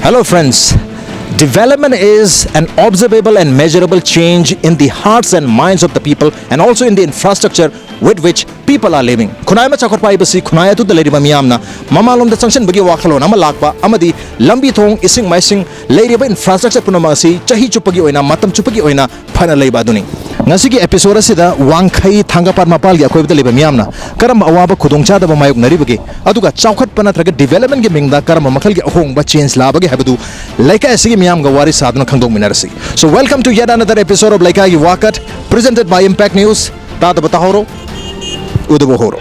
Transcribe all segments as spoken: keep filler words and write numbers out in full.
Hello, friends. Development is an observable and measurable change in the hearts and minds of the people and also in the infrastructure with which people are living. ꯈꯨꯟꯅꯥꯏ ꯑꯃ ꯆꯥꯎꯈꯠꯄ ꯍꯥꯏꯕꯁꯤ ꯈꯨꯟꯅꯥꯏ ꯑꯗꯨꯗ ꯂꯩꯔꯤꯕ ꯃꯤꯌꯥꯝꯅ ꯃꯃꯥꯂꯣꯝꯗ ꯆꯪꯁꯤꯟꯕꯒꯤ ꯋꯥꯈꯜꯂꯣꯟ ꯑꯃ ꯂꯥꯛꯄ ꯑꯃꯗꯤ ꯂꯝꯕꯤ ꯊꯣꯡ, ꯏꯁꯤꯡ ꯃꯥꯏꯁꯤꯡ, ꯂꯩꯔꯤꯕ infrastructure ꯄꯨꯝꯅꯃꯛ ꯑꯁꯤ ꯆꯍꯤ ꯆꯨꯞꯄꯒꯤ ꯑꯣꯏꯅ, ꯃꯇꯝ ꯆꯨꯞꯄꯒꯤ ꯑꯣꯏꯅ ꯐꯅ ꯂꯩꯕ ꯑꯗꯨꯅꯤ꯫ ꯉꯁꯤꯒꯤ episode ꯑꯁꯤꯗ ꯋꯥꯡꯈꯩ ꯊꯥꯡꯒꯄꯥꯠ ꯃꯄꯥꯜꯒꯤ ꯑꯀꯣꯏꯕꯗ ꯂꯩꯕ ꯃꯤꯌꯥꯝꯅ ꯀꯔꯝꯕ ꯑꯋꯥꯕ ꯈꯨꯗꯣꯡꯆꯥꯗꯕ ꯃꯥꯌꯣꯛꯅꯔꯤꯕꯒꯦ, ꯑꯗꯨꯒ ꯆꯥꯎꯈꯠꯄ ꯅꯠꯇ꯭ꯔꯒ developmentꯒꯤ ꯃꯤꯡꯗ ꯀꯔꯝꯕ ꯃꯈꯜꯒꯤ ꯑꯍꯣꯡꯕ, change ꯂꯥꯛꯑꯕꯒꯦ ꯍꯥꯏꯕꯗꯨ ꯂꯩꯀꯥꯏ ꯑꯁꯤꯒꯤ ꯃꯤꯌꯥꯝꯒ ꯋꯥꯔꯤ ꯁꯥꯗꯨꯅ ꯈꯪꯗꯣꯛꯃꯤꯟꯅꯔꯁꯤ꯫ So, welcome to yet another episode of ꯂꯩꯀꯥꯏꯒꯤ ꯋꯥꯀꯠ, presented by Impact News. ꯇꯥꯗꯕ ꯇꯥꯍꯧꯔꯣ, ꯎꯗꯕ ꯍꯧꯔꯣ꯫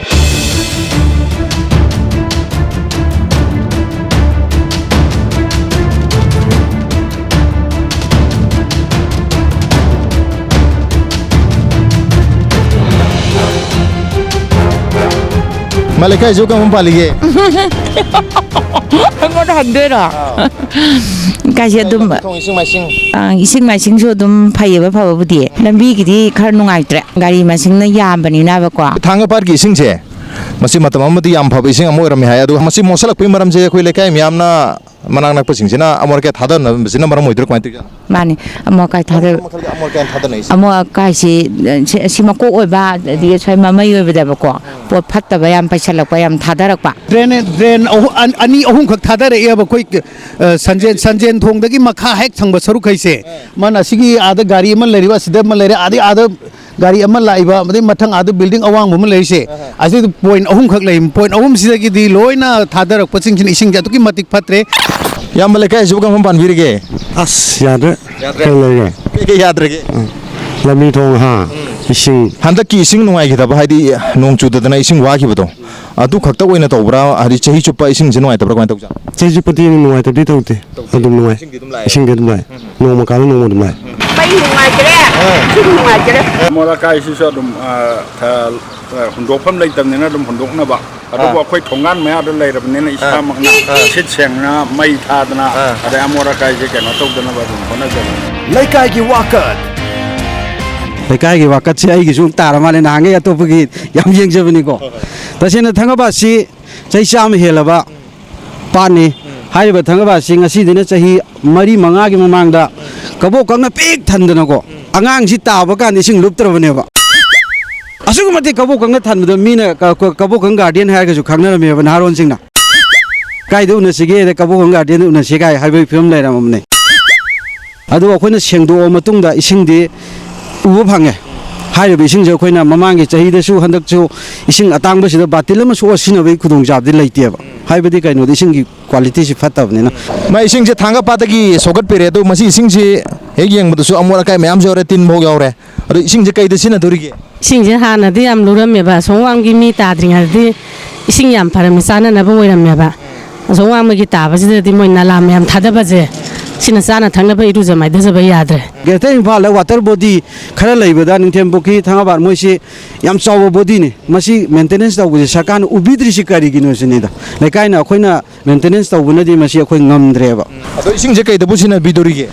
ꯃꯥ, ꯂꯩꯀꯥꯏꯁꯤꯕꯨ ꯀꯔꯝ ꯄꯥꯜꯂꯤꯒꯦ? ꯑꯩꯉꯣꯟꯗ ꯍꯪꯗꯣꯏꯔꯣ? ꯑꯥ꯫ ꯀꯥꯏꯁꯦ ꯑꯗꯨꯝ ꯂꯝꯕꯤ ꯊꯣꯡ, ꯏꯁꯤꯡ ꯃꯥꯏꯁꯤꯡ? ꯑꯥ, ꯏꯁꯤꯡ ꯃꯥꯏꯁꯤꯡꯁꯨ ꯑꯗꯨꯝ ꯐꯩꯌꯦꯕ, ꯐꯕꯕꯨꯗꯤ꯫ ꯂꯝꯕꯤꯒꯤꯗꯤ ꯈꯔ ꯅꯨꯡꯉꯥꯏꯇ꯭ꯔꯦ, ꯒꯥꯔꯤ ꯃꯁꯤꯡꯅ ꯌꯥꯝꯕꯅꯤꯅꯕꯀꯣ꯫ ꯊꯥꯡꯒ ꯄꯥꯠꯀꯤ ꯏꯁꯤꯡꯁꯦ, ꯃꯁꯤ ꯃꯇꯝ ꯑꯃꯗꯤ ꯌꯥꯝ ꯐꯕ ꯏꯁꯤꯡ ꯑꯃ ꯑꯣꯏꯔꯝꯃꯤ ꯍꯥꯏ, ꯑꯗꯣ ꯃꯁꯤ ꯃꯣꯠꯁꯤꯜꯂꯛꯄꯒꯤ ꯃꯔꯝꯁꯦ ꯑꯩꯈꯣꯏ ꯂꯩꯀꯥꯏ ꯃꯤꯌꯥꯝꯅ, ꯃꯅꯥꯛ ꯅꯛꯄꯁꯤꯡꯁꯤꯅ ꯑꯃꯣꯠ ꯑꯀꯥꯏ ꯊꯥꯗꯅꯕꯁꯤꯅ ꯃꯔꯝ ꯑꯣꯏꯗꯣꯏꯔꯥ, ꯀꯃꯥꯏꯅ ꯇꯧꯔꯤꯖꯥꯠꯅꯣ? ꯃꯥꯅꯤ, ꯑꯃꯣꯠ ꯑꯀꯥꯏ ꯊꯥꯗ- ꯃꯈꯜ ꯃꯈꯜꯒꯤ ꯑꯃꯣꯠ ꯑꯀꯥꯏ ꯊꯥꯗꯅꯩꯁꯦ? ꯑꯃꯣꯠ ꯑꯀꯥꯏꯁꯤ, ꯑ, ꯁꯤ, ꯁꯤ ꯃꯀꯣꯛ ꯑꯣꯏꯕ, ꯑꯗꯒꯤ ꯁ꯭ꯋꯥꯏ ꯃꯃꯩ ꯑꯣꯏꯕꯗꯕꯀꯣ, ꯄꯣꯠ ꯐꯠꯇꯕ ꯌꯥꯝ ꯄꯩꯁꯜꯂꯛꯄ, ꯌꯥꯝ ꯊꯥꯗꯔꯛꯄ꯫ ꯗ꯭ꯔꯦꯟ, ꯗ꯭ꯔꯦꯟ ꯑꯍꯨ-, ꯑꯟ-, ꯑꯅꯤ ꯑꯍꯨꯝꯈꯛ ꯊꯥꯗꯔꯛꯑꯦꯕ ꯑꯩꯈꯣꯏ, ꯑ, ꯁꯟꯖꯦꯟ, ꯁꯟꯖꯦꯟ ꯊꯣꯡꯗꯒꯤ ꯃꯈꯥ ꯍꯦꯛ ꯊꯪꯕ ꯁꯔꯨꯛꯈꯩꯁꯦ꯫ ꯑꯥ꯫ ꯃꯥꯅ ꯑꯁꯤꯒꯤ ꯑꯥꯗ ꯒꯥꯔꯤ ꯑꯃ ꯂꯩꯔꯤꯕ, ꯑꯁꯤꯗ ꯑꯃ ꯂꯩꯔꯦ, ꯑꯥꯗꯩ ꯑꯥꯗ ꯒꯥꯔꯤ ꯑꯃ ꯂꯥꯛꯏꯕ, ꯑꯗꯩ ꯃꯊꯪ ꯑꯥꯗ building ꯑꯋꯥꯡꯕ ꯑꯃ ꯂꯩꯔꯤꯁꯦ, ꯑꯍꯥ꯫ ꯑꯁꯤꯗ point ꯑꯍꯨꯝꯈꯛ ꯂꯩ꯫ Point ꯑꯍꯨꯝꯁꯤꯗꯒꯤꯗꯤ ꯂꯣꯏꯅ ꯊꯥꯗꯔꯛꯄꯁꯤꯡꯁꯤꯅ ꯏꯁꯤꯡꯁꯦ ꯑꯗꯨꯛꯀꯤ ꯃꯇꯤꯛ ꯐꯠꯇ꯭ꯔꯦ꯫ ꯏꯌꯥꯝꯕ, ꯂꯩꯀꯥꯏꯁꯤꯕꯨ ꯀꯔꯝ ꯄꯥꯟꯕꯤꯔꯤꯒꯦ? ꯑꯁ, ꯌꯥꯗ꯭ꯔꯦ꯫ ꯌꯥꯗ꯭ꯔꯦ? ꯀꯩ ꯂꯩꯔꯦ? ꯀꯩ ꯀꯩ ꯌꯥꯗ꯭ꯔꯒꯦ? ꯎꯝ꯫ ꯂꯝꯕꯤ ꯊꯣꯡ, ꯍꯥ? ꯎꯝ꯫ ꯏꯁꯤꯡ꯫ ꯍꯟꯗꯛꯀꯤ ꯏꯁꯤꯡ ꯅꯨꯡꯉꯥꯏꯈꯤꯗꯕ, ꯍꯥꯏꯗꯤ ꯅꯣꯡ ꯆꯨꯗꯗꯅ ꯏꯁꯤꯡ ꯋꯥꯈꯤꯕꯗꯣ, ꯑꯗꯨ ꯈꯛꯇ ꯑꯣꯏꯅ ꯇꯧꯕ꯭ꯔꯥ? ꯍꯥꯏꯗꯤ ꯆꯍꯤ ꯆꯨꯞꯄ ꯏꯁꯤꯡꯁꯦ ꯅꯨꯡꯉꯥꯏꯇꯕ꯭ꯔꯥ? ꯀꯃꯥꯏꯅ ꯇꯧꯖꯥꯠꯅꯣ? ꯆꯍꯤ ꯆꯨꯞꯄꯗꯤ ꯅꯨꯡꯉꯥꯏꯇꯕꯗꯤ ꯇꯧꯗꯦ꯫ ꯇꯧꯗꯦ꯫ ꯑꯗꯨꯝ ꯅꯨꯡꯉꯥꯏ꯫ ꯏꯁꯤꯡꯗꯤ ꯑꯗꯨꯝ ꯂꯥꯛꯑꯦ꯫ ꯏꯁꯤꯡꯗꯤ ꯑꯗꯨꯝ ꯂꯥꯛꯑꯦ꯫ ꯎꯝ꯫ ꯅꯣꯡꯃ ꯀꯥꯜꯂ ꯅꯣꯡꯃ ꯑꯗꯨꯝ ꯂꯥꯛꯑꯦ꯫ ꯃꯩ ꯅꯨꯡꯉꯥꯏꯇ꯭ꯔꯦ꯫ ꯑꯥ꯫ ꯏꯁꯤꯡ ꯅꯨꯡꯉꯥꯏꯇ꯭ꯔꯦ꯫ ꯑꯃꯣꯠ ꯑꯀꯥꯏꯁꯤꯁꯨ ꯑꯗꯨꯝ, ꯑꯥ, ꯊ-, ꯑꯥ, ꯍꯨꯟꯗꯣꯛꯐꯝ ꯂꯩꯇꯕꯅꯤꯅ ꯑꯗꯨꯝ ꯍꯨꯟꯗꯣꯛꯅꯕ꯫ ꯑꯗꯨꯕꯨ ꯑꯥ꯫ ꯑꯩꯈꯣꯏ ꯊꯣꯡꯒꯥꯟ ꯃꯌꯥꯗ ꯂꯩꯔꯕꯅꯤꯅ ꯑꯥ꯫ ꯏꯁꯥꯃꯛꯅ ꯑꯥ꯫ ꯁꯤꯠ ꯁꯦꯡꯅ ꯃꯩ ꯊꯥꯗꯅ, ꯑꯥ꯫ ꯑꯗꯩ ꯑꯃꯣꯠ ꯑꯀꯥꯏꯁꯦ ꯀꯩꯅꯣ ꯇꯧꯗꯅꯕ ꯑꯗꯨꯝ ꯍꯣꯠꯅꯖꯕꯅꯤ꯫ ꯂꯩꯀꯥꯏꯒꯤ ꯋꯥꯀꯠ꯫ ꯂꯩꯀꯥꯏꯒꯤ ꯋꯥꯀꯠꯁꯦ ꯑꯩꯒꯤꯁꯨ ꯇꯥꯔ ꯃꯥꯜꯂꯦ, ꯅꯍꯥꯟꯈꯩ ꯑꯇꯣꯞꯄꯒꯤ ꯌꯥꯝ ꯌꯦꯡꯖꯕꯅꯤꯀꯣ꯫ ꯍꯣꯏ, ꯍꯣꯏ꯫ ꯇꯁꯦꯡꯅ ꯊꯥꯡꯒꯄꯥꯠꯁꯤ ꯆꯍꯤ ꯆꯥꯝꯃ ꯍꯦꯜꯂꯕ ꯎꯝ꯫ ꯄꯥꯠꯅꯤ꯫ ꯎꯝ꯫ ꯍꯥꯏꯔꯤꯕ ꯊꯥꯡꯒꯄꯥꯠꯁꯤ ꯉꯁꯤꯗꯩꯅ ꯆꯍꯤ ꯃꯔꯤ ꯃꯉꯥꯒꯤ ꯃꯃꯥꯡꯗ ꯀꯕꯣꯛ ꯀꯪꯅ ꯄꯤꯛ ꯊꯟꯗꯅꯀꯣ, ꯑꯉꯥꯡꯁꯤ ꯇꯥꯕ ꯀꯥꯟꯗ ꯏꯁꯤꯡ ꯂꯨꯞꯇ꯭ꯔꯕꯅꯦꯕ꯫ ꯑꯁꯨꯛꯀꯤ ꯃꯇꯤꯛ ꯀꯕꯣꯛ ꯀꯪꯅ ꯊꯟꯕꯗꯣ ꯃꯤꯅ ꯀ-, ꯀ-, ꯀꯕꯣꯛ ꯀꯪ ꯒꯥꯔꯗꯦꯟ ꯍꯥꯏꯔꯒꯁꯨ ꯈꯪꯅꯔꯝꯃꯦꯕ ꯅꯍꯥꯔꯣꯟꯁꯤꯡꯅ꯫ "ꯀꯥꯏꯗ ꯎꯅꯁꯤꯒꯦ?" ꯍꯥꯏꯗ "ꯀꯕꯣꯛ ꯀꯪ ꯒꯥꯔꯗꯦꯟꯗ ꯎꯅꯁꯤ" ꯀꯥꯏ ꯍꯥꯏꯕꯒꯤ ꯐꯤꯕꯝ ꯂꯩꯔꯝꯃꯕꯅꯦ꯫ ꯑꯗꯨ ꯑꯩꯈꯣꯏꯅ ꯁꯦꯡꯗꯣꯛꯑ ꯃꯇꯨꯡꯗ ꯏꯁꯤꯡꯗꯤ ꯎꯕ ꯐꯪꯉꯦ꯫ ꯍꯥꯏꯔꯤꯕ ꯏꯁꯤꯡꯁꯦ ꯑꯩꯈꯣꯏꯅ ꯃꯃꯥꯡꯒꯤ ꯆꯍꯤꯗꯁꯨ, ꯍꯟꯗꯛꯁꯨ ꯏꯁꯤꯡ ꯑꯇꯥꯡꯕꯁꯤꯗ ꯕꯥꯇꯤꯜ ꯑꯃ ꯁꯣꯛꯑ ꯁꯤꯖꯤꯟꯅꯕꯒꯤ ꯈꯨꯗꯣꯡꯆꯥꯕꯗꯤ ꯂꯩꯇꯦꯕ꯫ ꯍꯥꯏꯕꯗꯤ ꯀꯩꯅꯣꯗ ꯏꯁꯤꯡꯒꯤ ꯀ꯭ꯋꯥꯂꯤꯇꯤꯁꯤ ꯐꯠꯇꯕꯅꯤꯅ꯫ ꯃꯥ ꯏꯁꯤꯡꯁꯦ ꯊꯥꯡꯒ ꯄꯥꯠꯇꯒꯤ ꯁꯣꯛꯀꯠꯄꯤꯔꯦ, ꯑꯗꯣ ꯃꯁꯤ ꯏꯁꯤꯡꯁꯤ ꯍꯦꯛ ꯌꯦꯡꯕꯗꯁꯨ ꯑꯃꯣꯠ ꯑꯀꯥꯏ ꯃꯌꯥꯝꯁꯨ ꯌꯥꯎꯔꯦ, ꯇꯤꯟ ꯐꯥꯎ ꯌꯥꯎꯔꯦ꯫ ꯑꯗꯣ ꯏꯁꯤꯡꯁꯦ ꯀꯩꯗ ꯁꯤꯖꯤꯟꯅꯗꯣꯔꯤꯒꯦ? ꯏꯁꯤꯡꯁꯦ ꯍꯥꯟꯅꯗꯤ ꯌꯥꯝ ꯂꯨꯔꯝꯃꯦꯕ, ꯑꯁꯣꯝ ꯋꯥꯡꯒꯤ ꯃꯤ ꯇꯥꯗ꯭ꯔꯤꯉꯩꯗꯗꯤ ꯏꯁꯤꯡ ꯌꯥꯝ ꯐꯔꯝꯃꯦ, ꯆꯥꯅꯅꯕ ꯑꯣꯏꯔꯝꯃꯦꯕ꯫ ꯑꯁꯣꯝ ꯋꯥꯡꯃꯒꯤ ꯇꯥꯕꯁꯤꯗꯗꯤ ꯃꯣꯏ ꯅꯂꯥ ꯃꯌꯥꯝ ꯊꯥꯗꯕꯁꯦ, ꯁꯤꯅ ꯆꯥꯅ ꯊꯛꯅꯕ ꯏꯔꯨꯖ ꯃꯥꯏꯊꯖꯕ ꯌꯥꯗ꯭ꯔꯦ꯫ Greater ꯏꯝꯐꯥꯜꯗ ꯋꯥꯇꯔ ꯕꯣꯗꯤ ꯈꯔ ꯂꯩꯕꯗ ꯅꯤꯡꯊꯦꯝ ꯄꯨꯈ꯭ꯔꯤ, ꯊꯥꯡꯒꯥꯕꯥꯠ, ꯃꯣꯏꯁꯤ ꯌꯥꯝ ꯆꯥꯎꯕ ꯕꯣꯗꯤꯅꯤ꯫ ꯃꯁꯤ ꯃꯦꯟꯇꯦꯅꯦꯟꯁ ꯇꯧꯕꯁꯦ ꯁꯔꯀꯥꯔꯅ ꯎꯕꯤꯗ꯭ꯔꯤꯁꯤ ꯀꯔꯤꯒꯤꯅꯣ ꯁꯤꯅꯤꯗ꯫ ꯂꯩꯀꯥꯏꯅ ꯑꯩꯈꯣꯏꯅ ꯃꯦꯟꯇꯦꯅꯦꯟꯁ ꯇꯧꯕꯅꯗꯤ ꯃꯁꯤ ꯑꯩꯈꯣꯏ ꯉꯝꯗ꯭ꯔꯦꯕ꯫ ꯑꯗꯣ ꯏꯁꯤꯡꯁꯦ ꯀꯩꯗꯕꯨ ꯁꯤꯖꯤꯟꯅꯕꯤꯗꯣꯔꯤꯒꯦ?